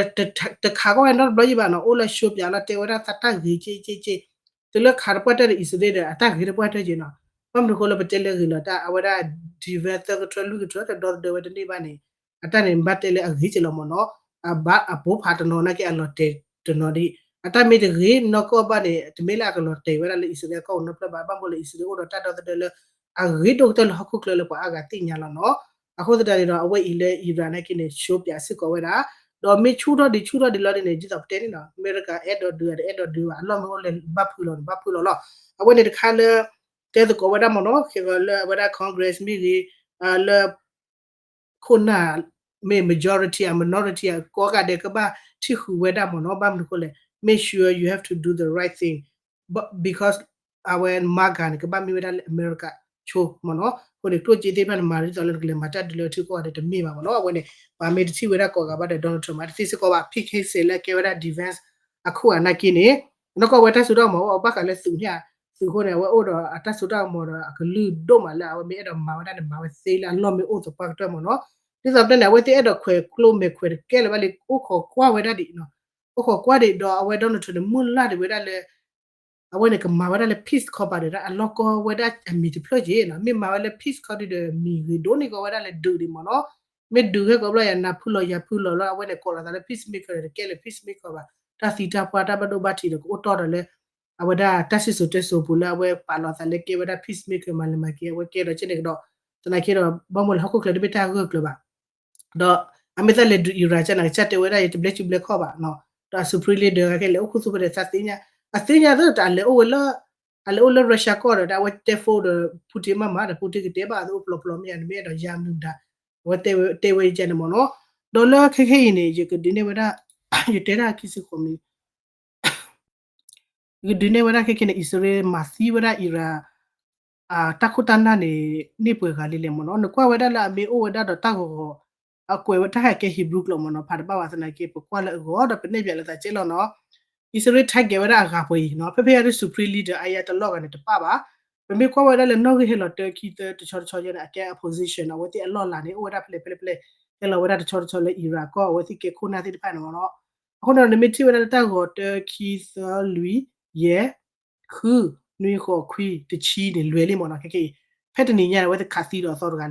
်ဒီး ခး တခးကီၢ်ဝဲနီတဘျီယံၤဘၣ်နီၤ အိၣ်လၢ show ပၠးလီၤ တဲဝဲဒၣ်သးတၢ်ဂ့ၤက့က့က့ တုၤလၢခးတပှၢ်တၢၢ်ဒီး အံၣ်စရ့လးဒီး အတၢ်ဂ့ၤတပှၢ်တၢၢ်က့နီၤ ဘၣ်မနုၤဃိလၢပတဲလၢဂ့ၤလီၤတၢ် အဝဲဒၣ် defense သၢကထၢလွံၢ်ကထၢ တဒီသဒၢဝဲတန့ၢ်ဘၣ်န့ၣ် အတၢ်န့ၣ် ဘၣ်တဲလၢအဂ့ၤက့လီၤမ့ၢ်နီၤ အဘၣ်အပိာ်ဖးတနီၤနာ်က့အလီၤတဲာ်တနီၤဒံး အတၢ်မ့ၢ်တဂ့ၤနီၢ်ကီၢ်ဘၣ်န့ၣ် တမ့ၢ်လၢအကလီၤတဲာ်ဝဲဒၣ်လၢအံၣ်စရ့လးကီၢ်ပူၤနီတဖျၢၣ်ဘၣ် ဘၣ်မနုၤလၢအံၣ်စရ့လးအိၣ်ဒီးတၢ်ဒီသဒၢလၢ အဂ့ၤဒိၣ်ကတၢၢ်လၢဟီၣ်ခိၣ်ချၢလၢပှၤအါဂၤသ့ၣ်ညါလီၤနီၤ အဃိသတးန့ၣ်ဒီး အဝဲအံၤလၢ Iran နာ်က့န့ၣ် show ပၠးစ့ၢ်ကီးဝဲဒၣ် ဒီးမ့ၢ်ဆူၣ်ထီၣ်ဒံးဆူၣ်ထီၣ်ဒံးလီၤဒ်န့ၣ် ဒ်သိးပတဲန့ၣ်နီၤ အမဲရကၤအဲၣ်ဒိးဒုးဂၤဒီးအဲၣ်ဒိးဒုးဘၣ် အလီၢ်မ့ၢ်အိၣ်လဲၤဘၣ်ဖုးလီၤန့ၣ် ဘၣ်ဖုးလီၤလီၤ. အဝဲန့ၣ်တခါလၢ တဲသကိးဝဲဒၣ်မ့ၢ်နီၤ ခဲကီးလၢအဝဲဒၣ် Congress မ့ၢ်ဂ့ၤ လၢ ခိၣ်နၢ် မ့ၢ် majority အ minority အကိးဂၤဒဲးကဘၣ်ထံၣ်ဃုာ်ဝဲဒၣ်မ့ၢ်နီၤ ဘၣ်မနုၤဃိလဲၣ် make sure you have to do the right thing because အဝဲ MAGA န့ၣ် ကဘၣ်မ့ၢ်ဝဲဒၣ်လၢအမဲရကၤဆိမ့ၢ်နီၤ အဃိန့ၣ် ကျိၣ်စ့သ့ၣ်တဖၣ်န့ၣ် မၤဒ်သိးလၢနကလဲၤမၤတၢ်ဒုးလၢထံကီၢ်ဂၤဒဲးတမ့ၢ်ဘၣ်မ့ၢ်နီၤ အဝဲန့ၣ် ပှၤမ့ၢ်တထံၣ်ဝဲဒၣ်ကိးဂၤဘၣ်ဒီး Donald Trump မး တသ့စ့ၢ်ကီးဘၣ် Pete Hegseth လၢအကဲဝဲဒၣ် defense အခိၣ်အနၢ်က့န့ၣ် နီၢ်ကီၢ်ဝဲတၢ်စိတၢ်ကမီၤအိၣ်ဘၣ်ဃးလၢသုးန့ၣ် သုးအဃိန့ၣ် အဝဲအိၣ်ဒီးအတၢ်စိတၢ်ကမီၤဒီးအကလုၢ်ဒိၣ်မးလၢအဝဲမ့ၢ်အဲၣ်ဒိးမၤဝဲဒၣ်န့ၣ် မၤဝဲသ့လၢအလီၢ်မ့ၢ်အိၣ်သပှၢ်ကတၢၢ်မ့ၢ်နီၤ ဒ်သိးပတဲန့ၣ် အဝဲသ့ၣ်အဲၣ်ဒိးခွဲးကျိမဲာ်ခွဲးတကဲလၢၤဘၣ်လံ အိၣ်ခိးကွၢ်ဝဲဒၣ်ဒံး အိၣ်ခိးကွၢ်ဒံး ဒီးအဝဲ Donald Trump န့ၣ် မုၢ်လၢ်ဒံးဝဲဒၣ်လၢ အဝဲန့ၣ်ကမၤဝဲဒၣ်လၢ peace ခီပၤဒီး အလီၢ်ကီဝဲဒၣ်အမံၤတဖျၢၣ်က့ၤနီၤ မ့ၢ်မၤဝဲလၢ peace ခီဒုဒီး မံၤဂ့ၤဒိၣ်န့ၢ်ကီးဝဲဒၣ်လၢဒုးဒံးမ့ၢ်နီၤ မ့ၢ်ဒုးဟဲကီးဘျီယၤနၢ်ဖုလီၤယၤဖုလီၤလၢ အဝဲန့ၣ်ကိးလီၤသးလၢ peacemaker ဒီးတကဲလၢ peacemaker ဘၣ် တၢ်သံတၢ်ပှၢ်တၢ်ဘၣ်ဒိဘၣ်ထံးဒီးကအိၣ်တီၢ်ဒီးလၢ အဝဲဒၣ်တၢ်စံၣ်စိၤတဲစိၤပူၤလၢအဝဲပာ်လီၤသးလၢကဲဝဲဒၣ် peacemaker မၤလဲၤမၤက့ၤ အဝဲကဲဒီးကဲန့ၣ်ကဒီး သနာ်က့ဒီး ဘၣ်မနုၤလဲၣ် ဟီၣ်ခိၣ်ချၢတမ့ၢ်တၢ်ဂၢၢ်ကျၢၤဘၣ် ဒီးအမ့ၢ်သးလဲၤဒုး Iran ကနၣ်ကစၢ်တဲဝဲဒၣ် ယတဘျဲစုဘျဲခီၣ်ဘၣ်နီၤ ဒီးအ Supreme Leader ကလဲၤအိၣ်ခူသူၣ်ဖဲဒီးသးသ့ၣ်ညါ အသ့ၣ်ညါသ့ၣ်တၢ်လဲၤအိၣ်ဝဲလၢ အလဲၤအိၣ်လၢ Russia ကီၢ်ဒီး အဝဲတဲ phone ဒီး Putin မးမးဒီး Putin ကတဲဘၣ်အသးအိၣ်ပျီပျီမ့ၢ်ဧါ နမ့ၢ်အဲၣ်ဒိးယါမနုၤမတၤ အဝဲတဲဝဲကဲန့ၣ်မ့ၢ်နီၤ ဒီးလၢခဲခဲအံၤန့ၣ် ယကဒုးနဲၣ်ဝဲဒၣ် ယတဲဒၣ်ခံဆံဃိးမံး ယကဒုးနဲၣ်ဝဲဒၣ်ခဲခဲန့ၣ် အံၣ်စရ့လးမၤသံဝဲဒၣ် Iran တၢ်ခိၣ်တၢ်နၢ်န့ၣ် န့ၢ်ပှဲၤဂၤလံလဲၣ်မ့ၢ်နီၤ နကွၢ်ဝဲဒၣ်လၢအမ့ၢ်အိၣ်ဝဲဒၣ်ဒီးတၢ်ဂီၤဂီၤ အကွဲးဝဲတၢ်ဟဲကဲ Hebrew ကျိာ်မ့ၢ်နီၤ ဖးတဘၣ်ဝဲသနာ်က့ ပကွၢ်လၢအဂီၤဒီးပနဲၣ်ပၠးလၢသးကဲလီၤနီၤ အံၣ်စရ့လး target ဝဲဒၣ်အဂၤပှဲၤအံၤနီၤ ဖဲဖဲအံၤဒ် Supreme Leader Ayatollah ဂၤန့ၣ်တပၣ်ဘၣ် ပမ့ၢ်ကွၢ်ဝဲဒၣ်လၢနီၣ်ဂံၢ်ဟဲလီၤတၢခံသၢတဆီတဆီယဲန့ၣ် အကဲ opposition အဝဲသ့ၣ်အလီၢ်လၤန့ၣ် အိၣ်ဝဲဒၣ်ဖဲလဲၣ်ဖဲလဲၣ်ဖဲလဲၣ် ဟဲလီၤဝဲဒၣ်တဆီတဆီလၢ Iran ကီၢ် အဝဲသ့ၣ်ကဲခိၣ်နၢ်သ့ၣ်တဖၣ်န့ၣ်မ့ၢ်နီၤ အဃိန့ၣ် နမ့ၢ်ထံၣ်ဝဲဒၣ်လၢတၢ်ဂီၤတၢခံသၢလွံၢ်ယဲၢ် ဃု နွံဃိးခွံတဆံန့ၣ် လွဲၤလံမ့ၢ်နီၤ ခဲခဲအံၤ ဖဲတနံၤညါန့ၣ် အဝဲသ့ၣ်ခးသံဒီးအသီတဂၤလံ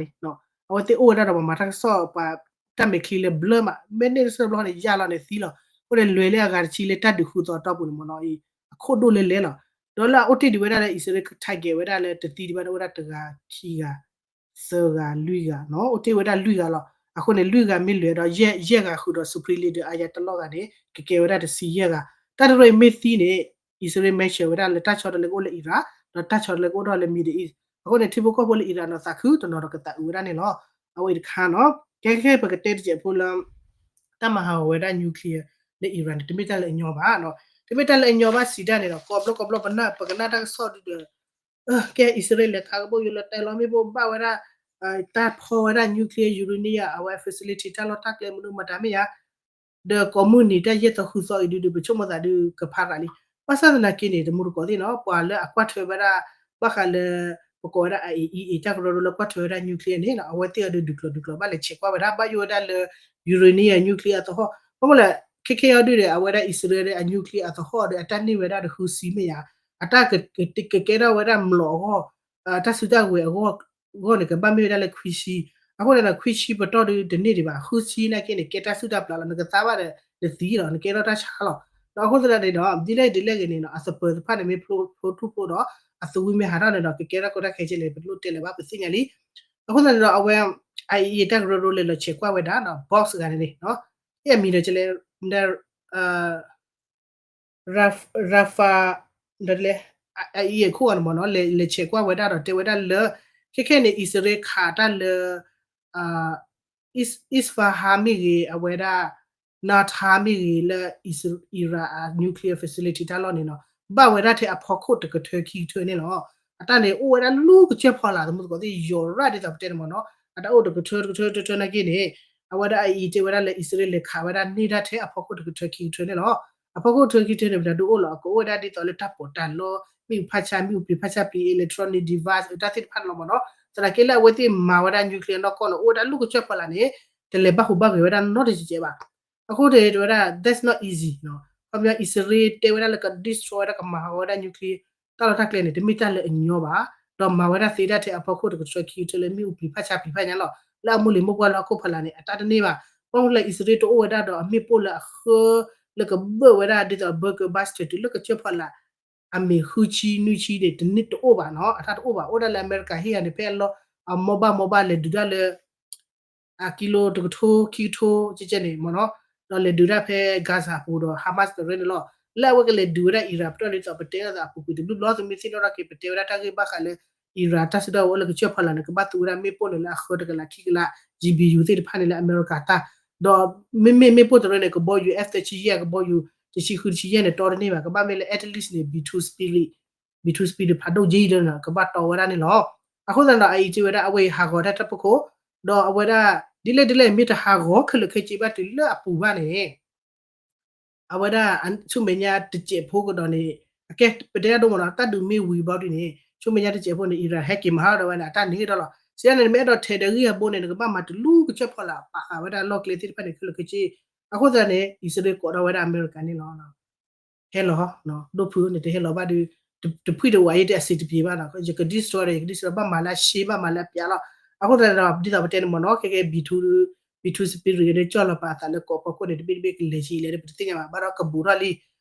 အဝဲသ့ၣ်အိၣ်ဝဲဒၣ်ဒီးပှၤမၤတၢ်ကစီၣ် ပှၤတၢ်မဲာ်ချံလၢဘျၢမး မ့ၢ်န့ၢ်တဆၢဘျီန့ၣ် ယၢ်လီၤန့ၣ်သံလီၤ အဃိန့ၣ် လွဲၤလၢအဂၤတဆံလၢတၢ်ဒုးဃုသီအတီၢ်ပူၤန့ၣ်မ့ၢ်နီၤအံၤ အခိၣ်ဒိၣ်လဲလဲလီၤ ဒီးလၢအအိၣ်တ့ၢ်ဒံးဝဲဒၣ်လၢ အံၣ်စရ့လး target ဝဲဒၣ်လၢတသံဒံးဘၣ်န့ၣ် အိၣ်ဝဲဒၣ်တဂၤခံဂၤ သၢဂၤလွံၢ်ဂၤနီၤ အိၣ်တ့ၢ်ဝဲဒၣ်လွံၢ်ဂၤလီၤ အဃိန့ၣ် လွံၢ်ဂၤမ့ၢ်လွဲၤဒီး ယဲၢ်ဂၤဃုာ်ဒီး Supreme Leader Ayatollah ဂၤန့ၣ် ကကဲဝဲဒၣ်တဆံယဲၢ်ဂၤ တၢ်တရၢအံၤမ့ၢ်သံန့ၣ် အံၣ်စရ့လး mention ဝဲဒၣ်လၢတၢ်ဆီတလဲကအိၣ်လၢ Iran ဒီးတၢ်ဆီတလဲကအိၣ်ထီၣ်လၢ Middle East အဃိန့ၣ် ထံဖိကီၢ်ဖိလၢ Iran ဒီးသးခုတနီၤဒီးကသးအုးဝဲဒၣ်န့ၣ်လီၤ အဝဲအံၤတခါနီၤ ကဲခဲပကတဲတစဲးဖိလၢ တၢ်မၤဟးဂီၤဝဲဒၣ် nuclear လၢ Iran န့ၣ် တမ့ၢ်တၢ်လၢအညီဘၣ်နီၤ တမ့ၢ်တၢ်လၢအညီဘၣ်စံးတၢ်န့ၣ်ဒီး ကိးဘျီကိးဘျီပကနၣ်တၢ်ကစီၣ်ဒုဒီး ကဲအံၣ်စရ့လးလဲၤခးကဘီယူၤလၢတဲလီၤမ့ၣ်ပိၢ်ဘၣ်ဝဲဒၣ် တၢ်ဖီဝဲဒၣ် nuclear uranium အဝဲ facility တၢ်လီၢ်တၢ်ကျဲမနုၤမတၤမ့ၢ်ဧါ ဒီးကိးမုၢ်နံၤတၢ်ယဲၢ်သီဃုသီအံၤဒုဒီး ပဆိကမိၣ်သးဒုကဖးရၤလံ ဘၣ်ဆၣ်သနာ်က့န့ၣ် တမူတကိးသ့ၣ်နီၤ ပှၤလၢအကွၢ်ထွဲဝဲဒၣ် ဘၣ်ဃးလၢ ပကိးဝဲဒၣ် IAEA တၢ်ကရၢကရိလၢကွၢ်ထွဲဝဲဒၣ် nuclear န့ၣ်နီၤ အဝဲသ့ၣ်အီၤဒုးဒုးကျိၤဒုးကျိၤဘၣ်လဲၤဆဲးကွၢ်ဝဲဒၣ် ဘၣ်ယိၣ်ဝဲဒၣ်လၢ uranium nuclear အသဟီၣ် ဘၣ်မနုၤလဲၣ် ခဲခဲအံၤဒုဒီး အဝဲဒၣ်အံၣ်စရ့လးဒီး အ nuclear အသဟီၣ်ဒီး အတၢ်န့ၢ်ဝဲဒၣ်ဒီးဃုဆံမ့ၢ်ဧါ အတၢ်ကကဲထီၣ်ဝဲဒၣ်မျိာ်အဂီၢ် တၢ်စုတၢ်ဝဲၤအဂီၢ်န့ၣ် ကဘၣ်မ့ၢ်ဝဲဒၣ်လၢခွံဆံ အဃိန့ၣ်ဒီး ခွံဆံပတီၢ်ဒုတန့ၢ်ဒံးဘၣ် ဃုဆံနာ်က့န့ၣ် ကဲတၢ်စုၣ်တၢ်ပျၢ်လီၤ နကသါဘၣ်ဒီး နသံလီၤ နကဲထီၣ်တၢ်ဆါလီၤ ဒီးအဃိသတးန့ၣ်ဒီး ဒ်လဲၣ်ဒ်လဲၣ်ဂ့ၤန့ၣ်နီၤ အသပၢၤတဖၣ်န့ၣ်မ့ၢ်ဖျိထူၣ်ဖျိဒီး အသဝံမ့ၢ်ဟးထီၣ်န့ၣ်ဒီး ကကဲထီၣ်ကီတၢ်ခဲကဲလဲၣ် ပတလိၣ်တဲလၢၤဘၣ် ပသ့ၣ်ညါလံ အဃိသတးန့ၣ်ဒီး အဝဲ IAEA တၢ်ကရၢကရိလဲၤလီၤဆဲးကွၢ်ဝဲဒၣ်ဒီး box ဂၤန့ၣ်န့ၣ် အဲၣ်အမံၤဒီးကလဲၣ် Rafael ဒီးလဲၣ် IAEA ခိၣ်ဂၤန့ၣ်မ့ၢ်နီၤ လဲၤဆဲးကွၢ်ဝဲဒၣ်ဒီးတဲဝဲဒၣ်လၢ ခဲခဲန့ၣ် အံၣ်စရ့လးခးတၢ်လၢ Isfahan မ့ၢ်ဂ့ၤ အဝဲဒၣ် Natanz မ့ၢ်ဂ့ၤ လၢ Iran အ nuclear facility တၢ်လီၢ်န့ၣ်နီၤ ဘၣ်ဝဲဒၣ်ထဲအဖီခိၣ်တကထၢခံကထၢန့ၣ်လီၤ. အတၢ်န့ၣ်အိၣ်ဝဲဒၣ်လူၢ်ကစၢၢ်ဖီလာ် သမူသကိးသ့ၣ် ယီၤရၣ်ဒ်သိးပတဲန့ၣ်မ့ၢ်နီၤ အတၢ်အိၣ်တကထၢတကထၢတကထၢနာ်က့န့ၣ် အဝဲဒၣ်အအံၤတဲဝဲဒၣ်လၢ အံၣ်စရ့လးလဲၤခးဝဲဒၣ်န့ၢ်ဒၣ်ထဲအဖီခိၣ်တကထၢခံကထၢန့ၣ်လီၤ. အဖီခိၣ်တကထၢခံကထၢန့ၣ် ပတၢ်ဒုးအိၣ်လီၤ အကအိၣ်ဝဲဒၣ်ဒ်သိးလၢတၢ်ပီးတၢ်လီ မ့ၣ်အူဖးဆါ မ့ၣ်အူပျံၤဖးဆါပျံၤ electronic device တၢ်သ့ၣ်တဖၣ်န့ၣ်လီၤမ့ၢ်နီၤ သနာ်က့လၢအဝဲသ့ၣ်မၤဝဲဒၣ် nuclear နီၢ်ကီၢ်န့ၣ် အိၣ်ဝဲဒၣ်လူၢ်ကစၢၢ်ဖီလာ်န့ၣ် တလဲၤဘၣ်ဟူးဘၣ်ဂဲၤဝဲဒၣ်နီတစဲးဘၣ်. အဃိန့ၣ်တဲဝဲဒၣ် that's not easy ခီပညီ အံၣ်စရ့လးတဲဝဲဒၣ်လၢက destroy ဝဲဒၣ် ကမၤဟးဂီၤဝဲဒၣ် nuclear တၢ်လီၢ်တၢ်ကျဲန့ၣ် တမ့ၢ်တၢ်လၢအညီဘၣ်, ဒီးမၤဝဲဒၣ်သ့ဒၣ်ထဲအဖီခိၣ်တကထၢခံကထၢလၢမ့ၣ်အူပျံၤဖးဆါပျံၤဖးညါလီၤ. လၢအမိၢ်လံၤမိၢ်ပှၢ်လၢဟီၣ်ခိၣ်ဖီလာ်န့ၣ် အတၢ်တန့ၢ်ဘၣ်. ဘၣ်မနုၤလၢအံၣ်စရ့လးတအိၣ်ဝဲဒၣ်ဒီးအမ့ၣ်ပိၢ်လၢအဃၢလၢကဘၢၣ်ဝဲဒၣ်ဒ်သိး bunker buster တုၤလၢကစၢၢ်ဖီလာ် အမ့ၢ်ဃုဆံနွံဆံန့ၣ် တန့ၢ်တအိၣ်ဘၣ်နီၤ, အတၢ်တအိၣ်ဘၣ်. အိၣ်ဒၣ်လၢအမဲရကၤဟ့ၣ်ဂၤန့ၣ် ဖဲအလီၢ်အမိၢ်ဘၣ်မိၢ်ဘၣ်လဲၤဒုးဒၣ်လၢ အကံလိတကထိခံကထိကဲကဲန့ၣ်မ့ၢ်နီၤ. ဒီးလဲၤဒုးဒၣ်ဖဲ Gaza အပူၤဒီး Hamas တရၢန့ၣ်လီၤ. လၢအဝဲကလဲၤဒုးဝဲဒၣ် Iran ပတီၢ်ဒ်သိးပတဲလိာ်သးအပူၤကွံာ်တဘျုးဘျီ သုမ့ၢ်သ့ၣ်နီၣ်ထီၣ်က့ၤ ပတဲဝဲဒၣ်တၢ်ဂ့ၢ်ဘၣ်ဃးလၢ Iran တၢ်စုဒီဝဲအိၣ်လၢကစၢၢ်ဖီလာ်န့ၣ် ကဘၣ်သူဝဲဒၣ်မ့ၣ်ပိၢ်န့ၣ်လၢအဃၢတကလးခံကလး G B U သ့ၣ်တဖၣ်န့ၣ်လၢအမဲရကၤတၢ် ဒီးမ့မ့ၢ်မ့ၣ်ပိၢ်တရၢန့ၣ် ကဘီယူၤ F သၢဆံယဲၢ် ကဘီယူၤ တဆံဃုတဆံယဲၢ်န့ၣ် တီတန့ၢ်ဘၣ် ကဘၣ်မ့ၢ်လၢ at least န့ၣ် B two speed လံ B two speed ဖးဒိၣ်က့ဒီး ကဘၣ်တီဝဲဒၣ်န့ၣ်လီၤ. အဃိသတးဒီး အအံၤစံးဝဲဒၣ် အဝဲအံၤဟးဂီၤတၢ်တၢ်ဖီခိၣ် ဒီးအဝဲဒၣ် ဒ်လဲၣ်ဒ်လဲၣ် မ့ၢ်တဟးဂီၤခဲလၢာ်ခဲဆ့ဘၣ်တုၤလၢအပူၤဘၣ်န့ၣ် အဝဲဒၣ် ဆူမဲာ်ညါတစဲးဖိကဒီးန့ၣ် အကဲပတဲတၢ်ဒိၣ်မးနီၤ တၢ်ဒုးမ့ၢ်ဝံၤဘျီဒုန့ၣ် ဆူမဲာ်ညါတစဲးဖိန့ၣ် Iran ဟဲက့ၤမၤဟးဂီၤဒီးဝဲန့ၣ် အတၢ်န့ၣ်ဒီးလီၤ. စံးဒ်န့ၣ် နမ့ၢ်အဲၣ်ဒိးထဲးဒီးဂံၢ်အဘိန့ၣ် နကဘၣ်မၤတလူကစၢၢ်ဖီလာ် ပာ်ဃာ်ဝဲဒၣ်လီၢ်ကျဲသ့ၣ်တဖၣ်န့ၣ် ခဲလၢာ်ခဲဆ့ အဃိသတးန့ၣ် အံၣ်စရ့လးကိးထီၣ်ဝဲဒၣ်အမဲရကၤန့ၣ်လီၤ. ဟဲလီၤ ဒိၣ်ဖုန့ၣ် တဟဲလီၤဘၣ်ဒီး တဖှံတဝးအံၤ တအဆင်တပြေဘၣ်နီၤ ယက destroy ဒီး ယက destroy ဘၣ်မၤလၢအရှဲ ဘၣ်မၤလၢအပျးလီၤ. အဃိသတးဒီး ဒ်သိးပတဲန့ၣ်မ့ၢ်နီၤ ခဲကဲ B two speed တရၢန့ၣ်ကၠီၣ်လီၤပာ်အသးလၢကိးဖီခိၣ်န့ၣ် တဘ့ၣ်တဘ့ၣ်ကလဲၤဆံးလဲၣ်ဒီး ပတသ့ၣ်ညါဘၣ် ဘၣ်ဒီးကဘူးထီၣ်လံ ဒီး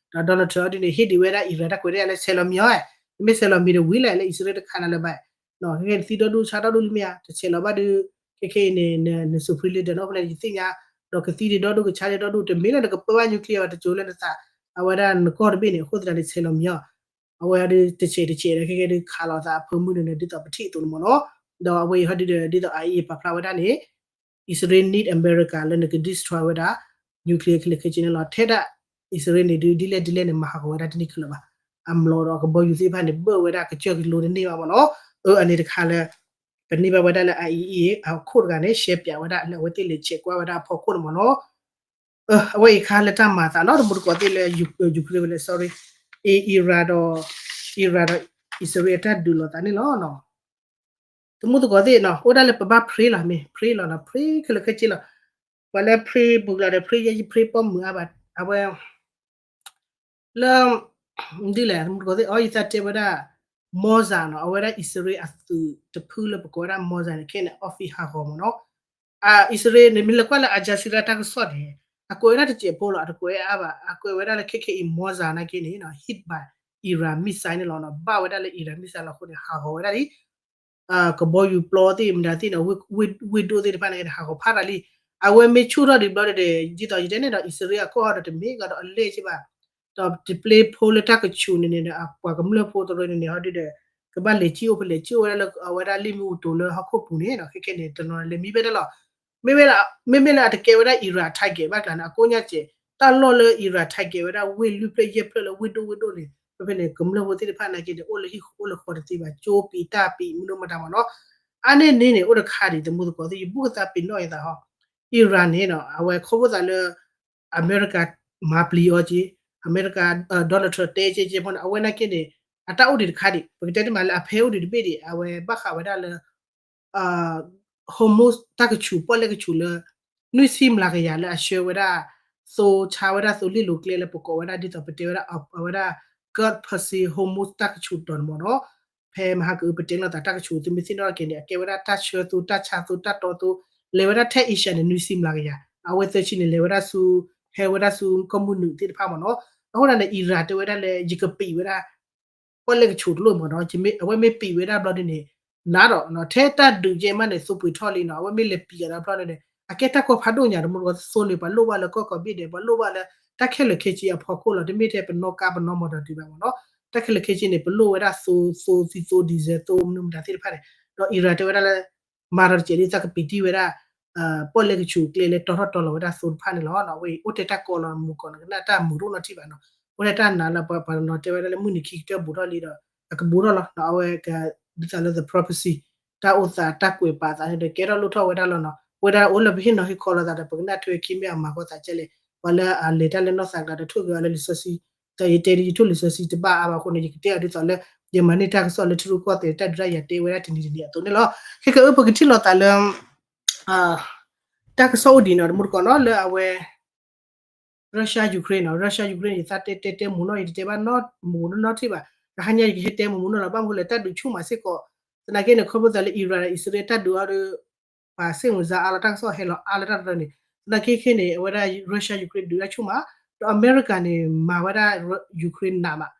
Donald Trump ဒ်န့ၣ် ဟ့ၣ်ဒံးဝဲဒၣ် Iran တၢ်ကွဲးတၢ်ယာ်လၢဆဲးလီၤမံၤအီၤ နမ့ၢ်ဆဲးလီၤမံၤဒီးဝံၤလီၤလၢအံၣ်စရ့လးတခါနၤလၢၤဘၣ် ခဲကဲနသံဒီဒူၣ်ဆါဒီဒူၣ်လံမ့ၢ်ဧါ တဆဲးလီၤဘၣ်ဒီး ခဲကဲအံၤန့ၣ် န supreme leader နီၤ ဖဲလဲၣ်ယသ့ၣ်ညါ ဒီးကသံဒံးဒီဒူၣ်ကဆါဒံးဒီဒူၣ် တမ့ၢ်လၢနကပၢဘၣ် nuclear ဘၣ် တစိၤလၢနသး အဝဲဒၣ်နကီၢ်တဘ့ၣ်န့ၣ် အဃိသတးန့ၣ် ဆဲးလီၤမံၤအီၤ အဝဲဒၣ်တဆဲးတဆဲးဒီး ခဲကဲဒုးခးလိာ်သးအဖၢမုၢ်န့ၣ် ဒ်သိးပထံၣ်အသိးန့ၣ်မ့ၢ်နီၤ ဒီးအဝဲအံၤဟီဒုးဒီး ဒ်သိးအအံၤပာ်ဖျါဝဲဒၣ်န့ၣ် အံၣ်စရ့လး need အမဲရကၤလၢနက destroy ဝဲဒၣ် nuclear ခဲလၢာ်ခဲဆ့န့ၣ်လီၤ. ထဲဒၣ်အံၣ်စရ့လးန့ၣ်ဒုး ဒ်လဲၣ်ဒ်လဲၣ်န့ၣ် မၤဟးဂီၤဝဲဒၣ်တန့ၢ်ခဲလၢာ်ဘၣ်. အမျိာ်ဒီးအကဘီယူၤသ့ၣ်တဖၣ်န့ၣ် ဘၢၣ်ဝဲဒၣ်ကစၢၢ်ကလိတန့ၢ်ဘၣ်မ့ၢ်နီၤ. အၢ အန့ၣ်တခါလၢ ပန့ၢ်ဘၣ်ဝဲဒၣ်လၢ I A E A အခိၣ်တဂၤန့ၣ် ရှဲပၠးဝဲဒၣ်လၢအဝဲသ့ၣ်လဲၤဆဲးကွၢ်ဝဲဒၣ်အဖီခိၣ်န့ၣ်မ့ၢ်နီၤ. အဝဲအံၤခါလၢတၢ်မၤအသးနီၤ တမူတကိးသ့ၣ်လၢ Ukraine ဝဲလဲၣ် sorry, Iran ဒီး Iran ဒီးအံၣ်စရ့လးအတၢ်ဒုးလိာ်သးန့ၣ်လီၤ. တမူတကိးသ့ၣ်နီၤ အိၣ်ဒၣ်လၢပဘၣ် pray လီၤ မ့ၢ် pray လီၤနီၤ pray ခဲလၢာ်ခဲဆ့လီၤ. ပှၤလၢ pray ဘူးကလၤဒီး pray ယဲ ယ pray ပိာ်မုၣ်အါဘၣ် အဝဲ လၢ ဒ်လဲၣ် တမူတကိးသ့ၣ် အီ ယသးတဲဝဲဒၣ် Mossad နီၤ အဝဲဒၣ်အံၣ်စရ့လးအသုးတဖုလၢပကိးဝဲဒၣ် Mossad န့ၣ် ခဲန့ၣ် office ဟးဂီၤမ့ၢ်နီၤ. အံၣ်စရ့လးန့ၣ် မ့ၢ်လဲၤကွၢ်လၢ Al Jazeera တၢ်ကစီၣ်န့ၣ် အကွဲးဝဲဒၣ်တစဲးဖိလီၤ အတကွဲးအါဘၣ် အကွဲးဝဲဒၣ်လၢခဲခဲအံၤ Mossad နာ်က့န့ၣ် hit by Iran missile န့ၣ်လီၤနီၤ ဘၣ်ဝဲဒၣ်လၢ Iran missile လီၤအဃိန့ၣ် ဟးဂီၤဝဲဒၣ်လံ ကဘီယူၤပျီသ့ၣ်မတၤသ့ၣ်န့ၣ် ဝ့ၢ်ဒိၣ်သ့ၣ်တဖၣ်န့ၣ် ဟးဂီၤဖးတၢ်လံ. အဝဲမ့ၢ်ဆူၣ်ထီၣ်ဒံးဘျီဒီး ဒ်သိးယတဲန့ၣ်ဒီး အံၣ်စရ့လးအကီၢ်ဟီဒီးတမ့ၢ်ကဒီးအလဲၢ်က့ဘၣ်. ဒီးတပျ့ဖိလၢတၢ်ကဆူးန့ၣ်န့ၣ်ဒီး ပှၤကမျၢၢ်ဖိတရၢန့ၣ်န့ၣ် ဟီဒုဒီး ကဘၣ်လဲၤကံၣ်အိၣ်ဖဲလဲၤကံၣ်အိၣ်ဝဲဒၣ်လၢ အဝဲဒၣ်လ့ၣ်မ့ၣ်အူတိၤလၢဟီၣ်ခိၣ်ပူၤန့ၣ်ဒီး ခဲခဲန့ၣ် တနီၤလဲၤမံဖဲတၢ်လီၤ. မ့မ့ၢ်လၢအတကဲဝဲဒၣ် Iran target ဘၣ်ကျါန့ၣ် အကိးညါစဲး တၢ်လီၢ်လၢ Iran target ဝဲဒၣ်ဝ့ၢ်လွံၢ်ဖျၢၣ်ယဲၢ်ဖျၢၣ်လၢဝ့ၢ်ဒိၣ်ဝ့ၢ်ဒိၣ်န့ၣ် ဖဲဖဲန့ၣ် ကမျၢၢ်ဖိသ့ၣ်တဖၣ်နာ်က့န့ၣ် အိၣ်လၢဟံၣ်ဃီအိၣ်လၢဃီတသ့ဘၣ် ကၠိပံးတၢ်ပံးမနုၤမတၤမ့ၢ်နီၤ. အါန့ၢ်န့ၣ်န့ၣ် အိၣ်တခါဒံး တမူတကိးသ့ၣ် ယဘူၣ်ကသးပ့ၤနီၣ်ယသးဟီ Iran န့ၣ်နီၤ အဝဲခီဖျိသးလၢ အမဲရကၤမၤပျံၤအီၤက့ အမဲရကၤ Donald Trump တဲကဲကဲဖိန့ၣ် အဝဲနာ်က့န့ၣ် အတၢ်အိၣ်ဒံးတခါဒံး ပကတဲတမံၤလၢအဖဲအိၣ်ဒံးတဘ့ၣ်ဒံး အဝဲဘၣ်ဃးဝဲဒၣ်လၢ Hormuz တၢ်ကဆူး ပီၣ်လဲၣ်ကဆူးလၢ နွံဆံမျးကယၤလၢအဆှၢဝဲဒၣ် သိဆါဝဲဒၣ်သိလ့ၣ်လိၤကျဲလၢပကိးဝဲဒၣ်ဒ်သိးပတဲဝဲဒၣ် အဝဲဒၣ် Gulf Persian Hormuz တၢ်ကဆူးတီၤန့ၣ်မ့ၢ်နီၤ. ဖဲမဟါကအုပတဲလိာ်သးတၢ်ကဆူး သုမ့ၢ်သ့ၣ်နီၣ်က့ၤန့ၣ် အကဲဝဲဒၣ်တၢ်ဆှၢသိ တၢ်ဆါသိ တၢ်တီသိ လဲၤဝဲဒၣ်ထဲ Asia န့ၣ် နွံဆံမျးကယၤ အဝဲသၢဆံန့ၣ် လဲၤဝဲဒၣ်ဆူ ဟဲဝဲဒၣ်ဆူကီၢ်မုၢ်နုာ်သ့ၣ်တဖၣ်မ့ၢ်နီၤ. အဃိန့ၣ် Iran တဲဝဲဒၣ်လၢ ယကပံးဝဲဒၣ် ပီၣ်လဲၣ်ကဆူးတလိၣ်မ့ၢ်နီၤ အဝဲမ့ၢ်ပံးဝဲဒၣ်ဘျီဒ်န့ၣ် နးဒီး ထဲတၢ်ဒုးကဲမးန့ၣ် သိပှ့ၤထီၣ်လံနီၤ အဝဲမ့ၢ်လဲၤပံးအီၤဒီးဘျီဒ်န့ၣ် အကဲတၢ်ကီဖးဒိၣ်ညါ တမူတကိးသိန့ၣ် ပှၤလိၣ်ဘၣ်လၢကီၢ်ကိးဘ့ၣ်ဒဲး ပှၤလိၣ်ဘၣ်လၢ တၢ်ခဲလၢာ်ခဲဆ့အဖီခိၣ်လီၤ တမ့ၢ်ထဲပနီၣ်ကါပနီၣ်မီၢ်ဒီးတုၤဘၣ်မ့ၢ်နီၤ တၢ်ခဲလၢာ်ခဲဆ့န့ၣ် ပလိၣ်ဝဲဒၣ်သိ သိသံသိ ဒံၣ်စဲးသိ မနုၤမတၤသ့ၣ်တဖၣ်န့ၣ် ဒီး Iran တဲဝဲဒၣ်လၢ မၤဒီးတစဲးဒ်သိးကပံးတံၢ်ဝဲဒၣ် ပီၣ်လဲၣ်ကဆူးကျဲလၢတီထီၣ်တီလီၤဝဲဒၣ်သိတဖၣ်န့ၣ်လီၤ. အဝဲအံၤ အိၣ်ထဲတၢ်ကီလီၤမူကီၢ်န့ၣ် ကနၣ်တၢ်မုာ်ဒိၣ်နီၢ်ထံၣ်ဘၣ်နီၤ အိၣ်ထဲတၢ်နးလၢပှၤနီၤတဲဝဲဒၣ်လၢမုၢ်နံၤခံကတၢၢ်ဘူးထီၣ်လံဒီး အကဘူးထီၣ်လီၤ အဝဲက ဒ်သိးလၢ the prophecy တၢ်အိၣ်သးတၢ်ကွဲးပာ်သးန့ၣ်ဒီး ကဲထီၣ်လိၣ်ထီၣ်ဝဲဒၣ်လီၤနီၤ ဝဲဒၣ်အိၣ်လၢပဟ့ၣ်နီၤဟ့ၣ်ခီလိာ်သးဒီး ပကနၣ်ထွဲခံမ့ၢ်အမၤကီၢ်သးကဲလဲၣ် ပှၤလၢအလဲၤတၢ်လၢနီၢ်သးကျါဒီး ထိၣ်ဂဲၤအီၤလၢလံာ်စီဆှံ တၢ်ယတဲဒ်ယထိၣ်လံာ်စီဆှံတဘၣ်အါဘၣ်အဃိန့ၣ် ယကတဲအီၤဒ်သိးလၢ ယမၤန့ၢ်တၢ်ကစီၣ်လၢထံရူၢ်ကီၢ်သဲး တၢ်ဒုးတၢ်ယၤတဲဝဲဒၣ်တနံၤတနံၤအသိးန့ၣ်လီၤ. ခဲကဲအၢ ပကထံၣ်လိာ်သးလၢ တၢ်ကစီၣ်အိၣ်ဒံးနီၤ တမူတကိးနီၤ လၢအဝဲ Russia Ukraine နီၤ Russia Ukraine ယသးတဲတဲတဲမူနီၤ ယတတဲဘၣ်နီတမူနီထံၣ်ဘၣ် တဟါညါယကဟဲတဲမူမူနီၤလီၤ ဘၣ်မနုၤလဲၣ် တၢ်ဒုးဆူၣ်မးစ့ၢ်ကီး သနာ်က့န့ၣ် ခီဖျိသးလၢ Iran Israel တၢ်ဒုးအီၤဒီး ပှၤစ့ၣ်မုၢ်စါအါလီၤ တၢ်ကစီၣ်ဟဲလီၤအါလၢတၢ်တရၢန့ၣ် သနာ်က့ခဲန့ၣ် အဝဲဒၣ် Russia Ukraine ဒုးတၢ်ဆူၣ်မး ဒီးအမဲရကၤန့ၣ် မၤဝဲဒၣ် Ukraine နးမး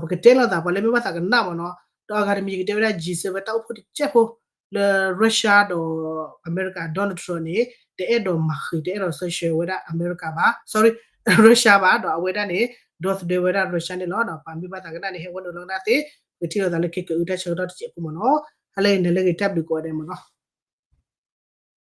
ပကတဲလိာ်သး ပှၤလၢမ့ၢ်ဘၣ်သးကနၣ်မးနီၤ ဒီးအဂၤတမံၤယကတဲဝဲဒၣ် G seven တၢ်အိၣ်ဖှိၣ်တစဲးဖိ လၢ Russia ဒီးအမဲရကၤ Donald Trump န့ၣ် တအဲၣ်ဒိးမၤဃံး တအဲၣ်ဒိး sanction ဝဲဒၣ် America ဘၣ် sorry Russia ဘၣ် ဒီးအဝဲဒၣ်န့ၣ် ဒီသဒၢဝဲဒၣ် Russia န့ၣ်လီၤ. ဒီးပာ်မ့ၢ်ဘၣ်သးကနၣ်န့ၣ် ဟဲဝဲနုာ်လီၤကနၣ်သ့ ဂဲၤထံၣ်လိာ်သးလၢခဲကအုတၢ်ဆၢကတီၢ်တစဲးဖိမ့ၢ်နီၤ. ဟါလၢအဂ့ၤ နၤလၢအဂ့ၤ တၢ်ဘျုးကိးဂၤဒဲးမ့ၢ်နီၤ.